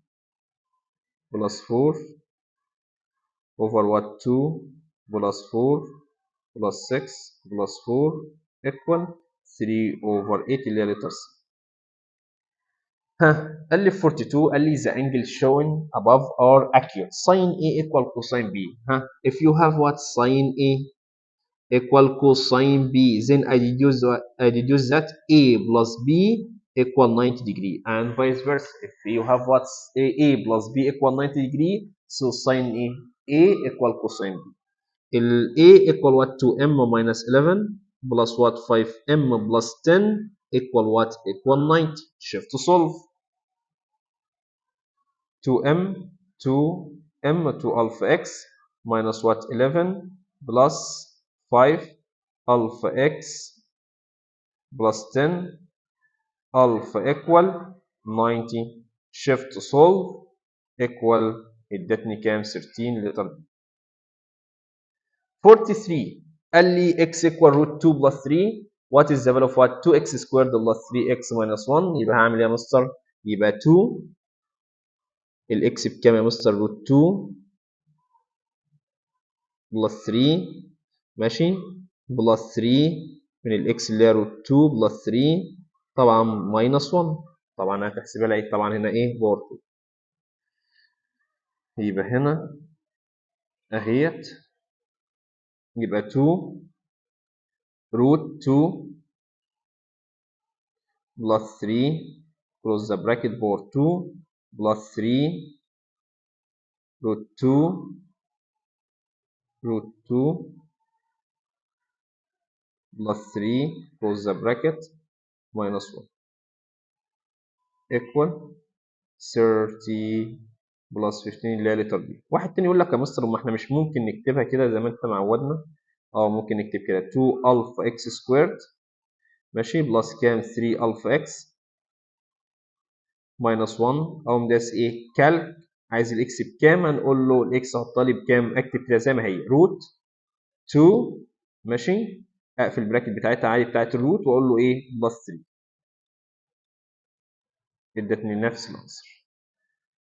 plus 4 over what؟ 2 plus 4 plus 6 plus 4 equal 3 over 8، اللي هي letter C. ها، قال لي 42، قال لي the angle shown above are acute، sin A equal cosine B. ها، if you have what؟ sin A equal cosine B، then I deduce that A plus B equal 90 degree and vice versa. if you have what؟ A plus B equal 90 degree، so sin A equal cosine B. ال A equal what؟ 2m minus 11 plus what؟ 5m plus 10 equal what؟ equal 90. shift to solve. 2m، 2m، 2 alpha x minus what؟ 11 plus 5 alpha x plus 10 alpha equal 90، shift solve equal ادتني كام؟ 13، letter B. 43، قال لي x equal root 2 plus 3، what is the value of what 2x squared plus 3x minus 1؟ يبقى هعمل ايه يا مستر؟ يبقى 2، ال x بكام يا مستر؟ root 2 plus 3، ماشي، plus 3 من ال x اللي هي root 2 plus 3 طبعا minus 1. طبعا هتحسبها لها ايه؟ طبعا هنا ايه؟ power 2. يبقى هنا اهيت، يبقى 2 root 2 plus 3 close the bracket power 2 plus 3 root 2 root 2 plus 3 close the bracket minus 1 equal 30 plus 15 اللي هي letter B. واحد تاني يقول لك: يا مستر، ما احنا مش ممكن نكتبها كده زي ما انت معودنا؟ اه، ممكن نكتب كده 2 alpha x squared، ماشي، plus كام؟ 3 alpha x minus 1. اقوم داس ايه؟ calc. عايز ال x بكام؟ هنقول له ال x حطها لي بكام؟ اكتب كده زي ما هي root 2، ماشي، اقفل ال bracket بتاعتها عادي بتاعت ال root، واقول له ايه؟ plus 3. ادتني نفس ال answer.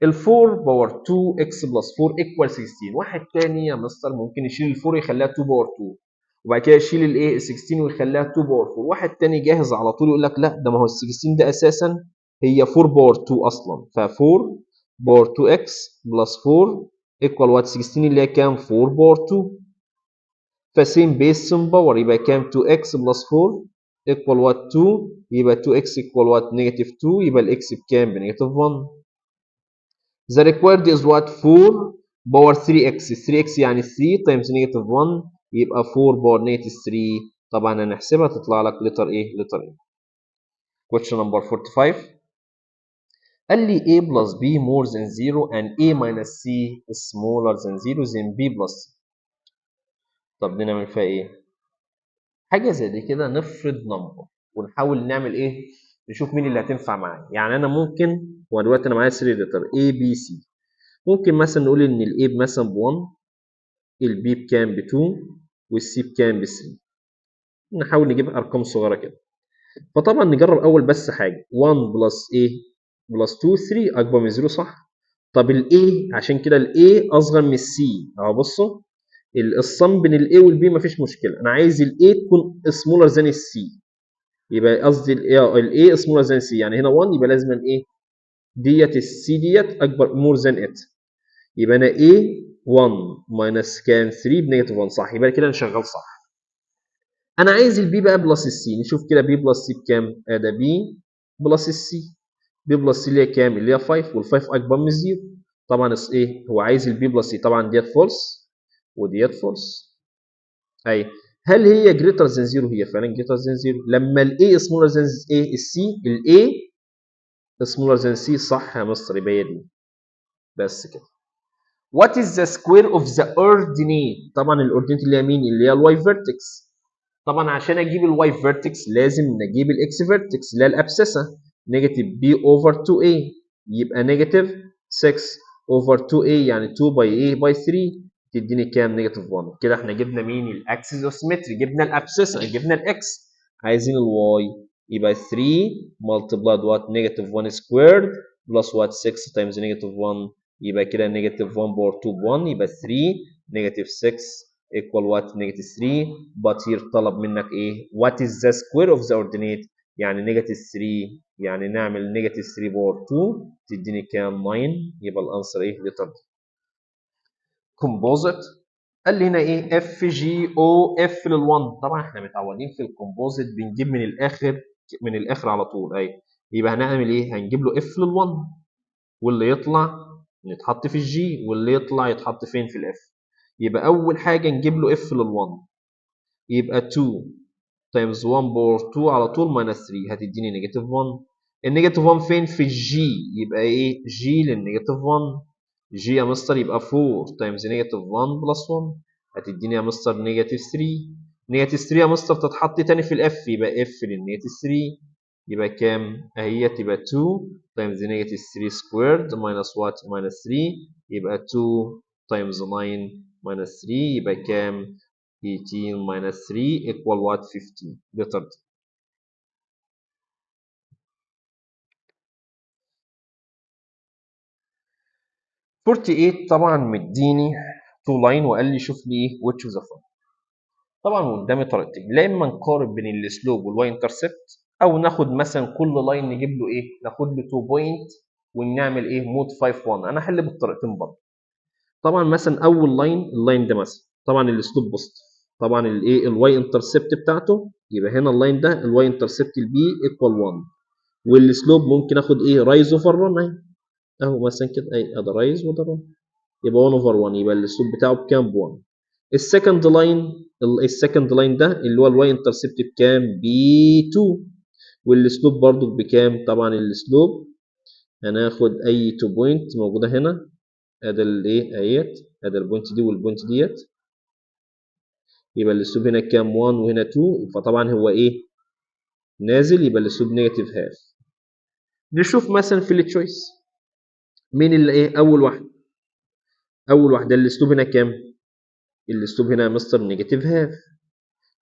ال 4 power 2 x plus 4 equal 16. واحد تاني: يا مستر، ممكن يشيل ال 4 يخليها 2 power 2، وبعد كده يشيل الايه؟ ال 16 ويخليها 2 power 4. واحد تاني جاهز على طول يقول لك: لا، ده ما هو ال 16 ده اساسا هي 4 power 2 اصلا، ف 4 power 2 x plus 4 equal what؟ 16 اللي هي كام؟ 4 power 2. ف same base same power، يبقى كام؟ 2 x plus 4 equal what؟ 2. يبقى 2 x equal what؟ negative 2. يبقى ال x بكام؟ ب negative 1. The required is what؟ 4 power 3x. 3x يعني 3 times negative 1، يبقى 4 power negative 3. طبعا هنحسبها تطلع لك letter ايه؟ letter A. Question number 45، قال لي A plus B more than 0 and A minus C is smaller than 0، then B plus C. طب دي نعمل فيها ايه؟ حاجة زي دي كده نفرض number ونحاول نعمل ايه؟ نشوف مين اللي هتنفع معايا. يعني انا ممكن، هو دلوقتي انا معايا 3 letter A B C، ممكن مثلا نقول ان ال A مثلا ب 1، ال B بكام؟ ب 2، وال C بكام؟ ب 3. نحاول نجيب ارقام صغيرة كده. فطبعا نجرب اول بس حاجه، 1 plus ايه plus 2؟ 3، اكبر من 0، صح؟ طب ال A، عشان كده ال A اصغر من ال C اهو. بصوا، ال sum بين ال A وال B مفيش مشكله، انا عايز ال A تكون smaller than ال C. يبقى قصدي ال A smaller than C، يعني هنا 1، يبقى لازم ايه؟ ديت ال C ديت اكبر، more than it. يبقى انا A 1 minus كام؟ 3، ب negative 1، صح؟ يبقى كده انا شغال صح. انا عايز ال B بقى plus ال C. نشوف كده B plus C بكام. ادي B plus ال C، B plus C اللي هي كام؟ اللي هي 5، وال5 اكبر من ال zero طبعا. ايه؟ هو عايز ال B plus C. طبعا ديت false وديت false. اي هل هي greater than 0؟ هي فعلا greater than 0 لما ال A smaller than ايه؟ ال C. ال A smaller than C، صح يا مستر؟ يبقى هي دي بس كده. What is the square of the ordinate؟ طبعا ال ordinate اللي هي مين؟ اللي هي ال y vertex. طبعا عشان اجيب ال y vertex لازم نجيب ال x vertex اللي هي ال abscissa، negative b over 2a، يبقى negative 6 over 2a، يعني 2 by ايه؟ by 3، تديني كام؟ negative 1. كده احنا جبنا مين؟ ال axis of symmetry، جبنا ال abscissa، جبنا ال x، عايزين ال y. يبقى 3 multiplied what؟ negative 1 squared plus what؟ 6 times negative 1. يبقى كده negative 1 power 2 ب 1، يبقى 3 negative 6 equal what؟ negative 3. but here طلب منك ايه؟ what is the square of the ordinate، يعني negative 3، يعني نعمل negative 3 power 2 تديني كام؟ 9. يبقى ال answer ايه؟ letter D. composite، قال لي هنا ايه؟ F G O F لل1. طبعا احنا متعودين في ال composite بنجيب من الاخر، من الاخر على طول اهي. يبقى هنعمل ايه؟ هنجيب له F لل1، واللي يطلع يتحط في ال G، واللي يطلع يتحط فين؟ في ال F. يبقى اول حاجة نجيب له F لل1، يبقى 2 times 1 power 2 على طول minus 3 هتديني negative 1. ال negative 1 فين؟ في ال G. يبقى ايه؟ G لل negative 1. G يا مستر يبقى 4 times negative 1 plus 1 هتديني يا مستر negative 3. negative 3 يا مستر تتحط تاني في ال F، يبقى F لل negative 3. يبقى كام؟ اهي تبقى 2 times negative 3 squared minus what؟ minus 3، يبقى 2 times 9 minus 3 يبقى كام؟ 18 minus 3 equal what؟ 15. letter D. 48 طبعا مديني 2 line وقال لي شوف لي ايه which of the following. طبعا قدامي طريقتين، لا اما نقارن بين ال slope وال y intercept، او ناخد مثلا كل line نجيب له ايه؟ ناخد له 2 point ونعمل ايه؟ mode 5 1. انا احل بالطريقتين برضه. طبعا مثلا اول line، ال line ده مثلا طبعا ال slope positive، طبعا الايه؟ ال y intercept بتاعته، يبقى هنا ال line ده ال y intercept ال b equal 1، وال slope ممكن اخد ايه؟ rise over 1 اهي، اهو مثلا كده اهي، ادي rise وده 1، يبقى 1 over 1، يبقى ال slope بتاعه بكام؟ ب 1. ال second line، ال second line ده اللي هو ال y intercept بكام؟ ب 2، وال slope برضو بكام؟ طبعا ال slope هناخد اي 2 point موجوده هنا، ادي الايه اهيت، ادي ال point دي وال point ديت، يبقى ال slope هنا كام؟ 1 وهنا 2، فطبعا هو ايه؟ نازل، يبقى ال slope negative half. نشوف مثلا في ال choice مين اللي ايه؟ اول واحده، اول واحده ال slope هنا كام؟ ال slope هنا يا مستر negative half،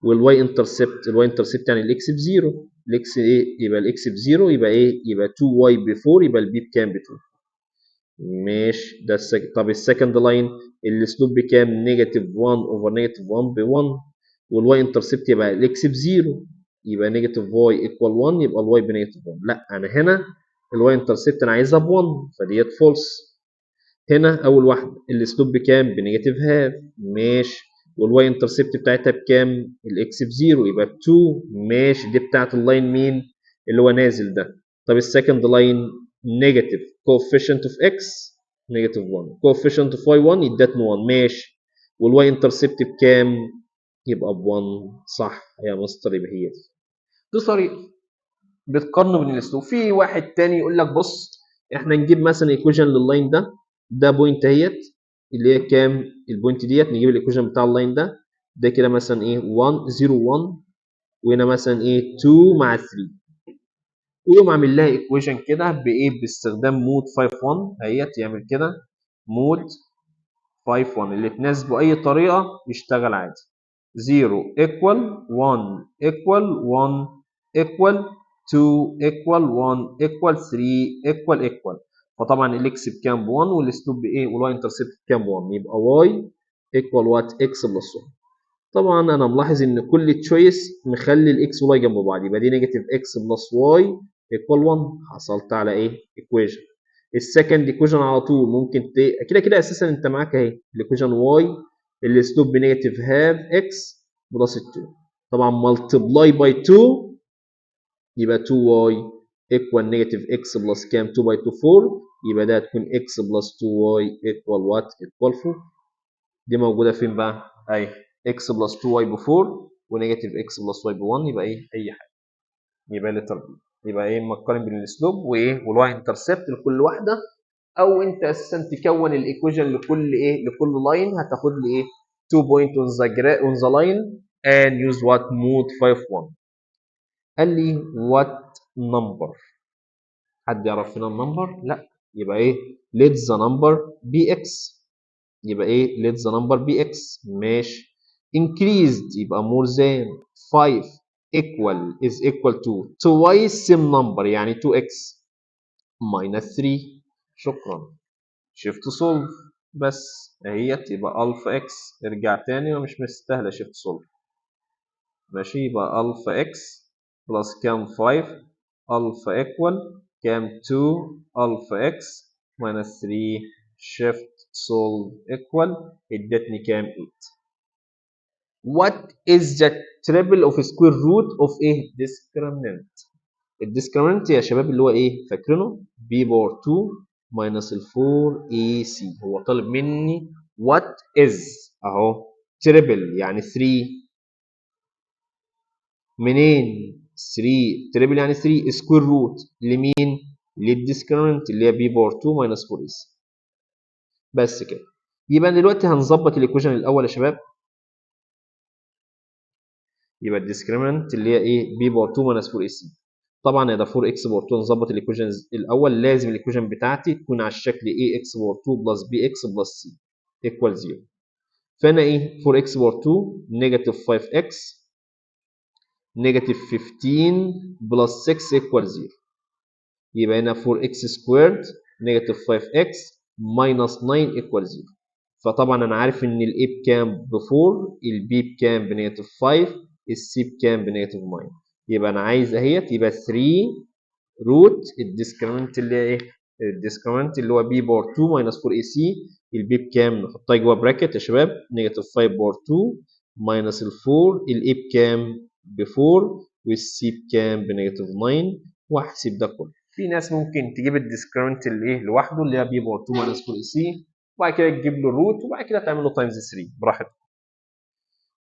وال y intercept، ال y intercept يعني ال x ب zero، ال x ايه؟ يبقى ال x ب zero، يبقى ايه؟ يبقى 2 y ب 4، يبقى ال b بكام؟ ب 2. ماشي، ده طب ال second line ال slope بكام؟ negative 1 over negative 1 ب 1، وال y intercept يبقى ال x ب zero، يبقى negative y equal 1، يبقى ال y ب negative 1. لا انا هنا ال y intercept انا عايزها ب 1، فديت false. هنا اول واحده ال slope بكام؟ ب negative half، ماشي، وال y intercept بتاعتها بكام؟ ال x ب zero، يبقى ب 2، ماشي، دي بتاعت ال line مين؟ اللي هو نازل ده. طب ال second line negative coefficient of x negative 1، coefficient of y 1 ادتني 1، ماشي، وال y intercept بكام؟ يبقى ب 1، صح يا مستر، يبقى هي دي. دي طريقه بتقارنوا بين ال slope. في واحد تاني يقول لك بص احنا نجيب مثلا equation لل line ده، ده point اهيت اللي هي كام؟ ال point ديت، نجيب ال equation بتاع ال line ده، ده كده مثلا ايه؟ 1 0 1، وهنا مثلا ايه؟ 2 مع 3، ويقوم عامل لها equation كده بايه؟ باستخدام mode 5 1 اهيت، يعمل كده mode 5 1 اللي تناسبه اي طريقه يشتغل عادي. 0 equal 1 equal 1 equal 2 equal 1 equal 3 equal equal، فطبعا ال x بكام؟ ب 1، وال slope بايه؟ وال y intercept بكام؟ ب 1، يبقى y equal what؟ x plus 1. طبعا انا ملاحظ ان كل choice مخلي ال x وال y جنب بعض، يبقى دي negative x plus y equal 1، حصلت على ايه؟ equation. ال second equation على طول ممكن كده كده اساسا انت معاك اهي ال equation y ال slope ب negative half x plus 2، طبعا multiply by 2 يبقى 2 y equal negative x plus كام؟ 2 by 2 4، يبقى ده هتكون x plus 2 y equal what؟ equal 4. دي موجوده فين بقى؟ اهي x plus 2 y ب 4 و negative x plus y ب 1، يبقى ايه؟ اي حاجه، يبقى letter B. يبقى ايه؟ اما تقارن بين ال slope وايه؟ وال y intercept لكل واحده، او انت اساسا تكون ال equation لكل ايه؟ لكل line، هتاخد لي ايه؟ 2 point on the line and use what؟ mode 5 1. قال لي what number؟ حد يعرف هنا ال number؟ لا، يبقى ايه؟ let the number be x، يبقى ايه؟ let the number be x، ماشي. increased يبقى more than 5 equal is equal to twice same number، يعني 2x minus 3. شكرا، shift solve بس اهيت، يبقى alpha x، ارجع تاني ومش مستاهله shift solve، ماشي. يبقى alpha x plus كام؟ 5 alpha equal كام؟ 2 alpha x minus 3 shift solve equal ادتني كام؟ 8. What is the triple of square root of a discriminant؟ ال discriminant يا شباب اللي هو ايه؟ فاكرينه؟ b power 2 minus ال 4 a c. هو طالب مني what is اهو triple يعني 3، منين؟ 3 triple يعني 3 square root لمين؟ لل discriminant اللي هي b power 2 minus 4 a c. بس كده. يبقى دلوقتي هنظبط ال equation الاول يا شباب. يبقى ال discriminant اللي هي ايه؟ b power 2 minus 4 a c. طبعا ده 4 x power 2. نظبط ال equations الاول، لازم ال equation بتاعتي تكون على الشكل a x power 2 plus b x plus c equal 0. فانا ايه؟ 4 x power 2 negative 5 x negative 15 plus 6 equal 0. يبقى هنا 4 x squared negative 5 x minus 9 equal 0. فطبعا انا عارف ان ال a بكام؟ ب 4. ال b بكام؟ ب negative 5. ال c بكام؟ ب negative 9. يبقى انا عايز اهيت، يبقى 3 root ال discriminant اللي هي ايه؟ ال discriminant اللي هو b power 2 minus 4 a c. ال b بكام؟ نحطها جوه bracket يا شباب، negative 5 power 2 minus ال 4. ال a بكام؟ ب 4. وال c بكام؟ ب negative 9. واحسب ده كله. في ناس ممكن تجيب ال discriminant اللي ايه لوحده، اللي هي b power 2 minus 4 a c، وبعد كده تجيب له root، وبعد كده تعمل له times 3 براحتك.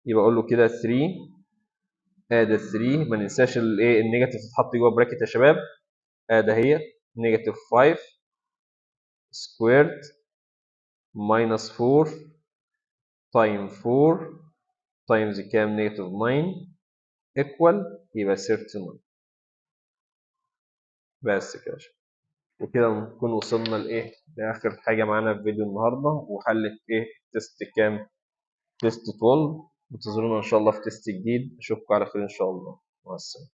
يبقى اقول له كده 3، ادي 3. ما ننساش الايه؟ ال negative تتحط جوه bracket يا شباب. ادي هي negative 5 squared minus 4 time 4 times كام؟ negative 9 equal يبقى 39. بس كده يا شباب. وكده نكون وصلنا لايه؟ لاخر حاجه معانا في فيديو النهارده، وحلت ايه؟ test كام؟ test 12. انتظرونا ان شاء الله في test جديد. اشوفكم على خير ان شاء الله، مع السلامه.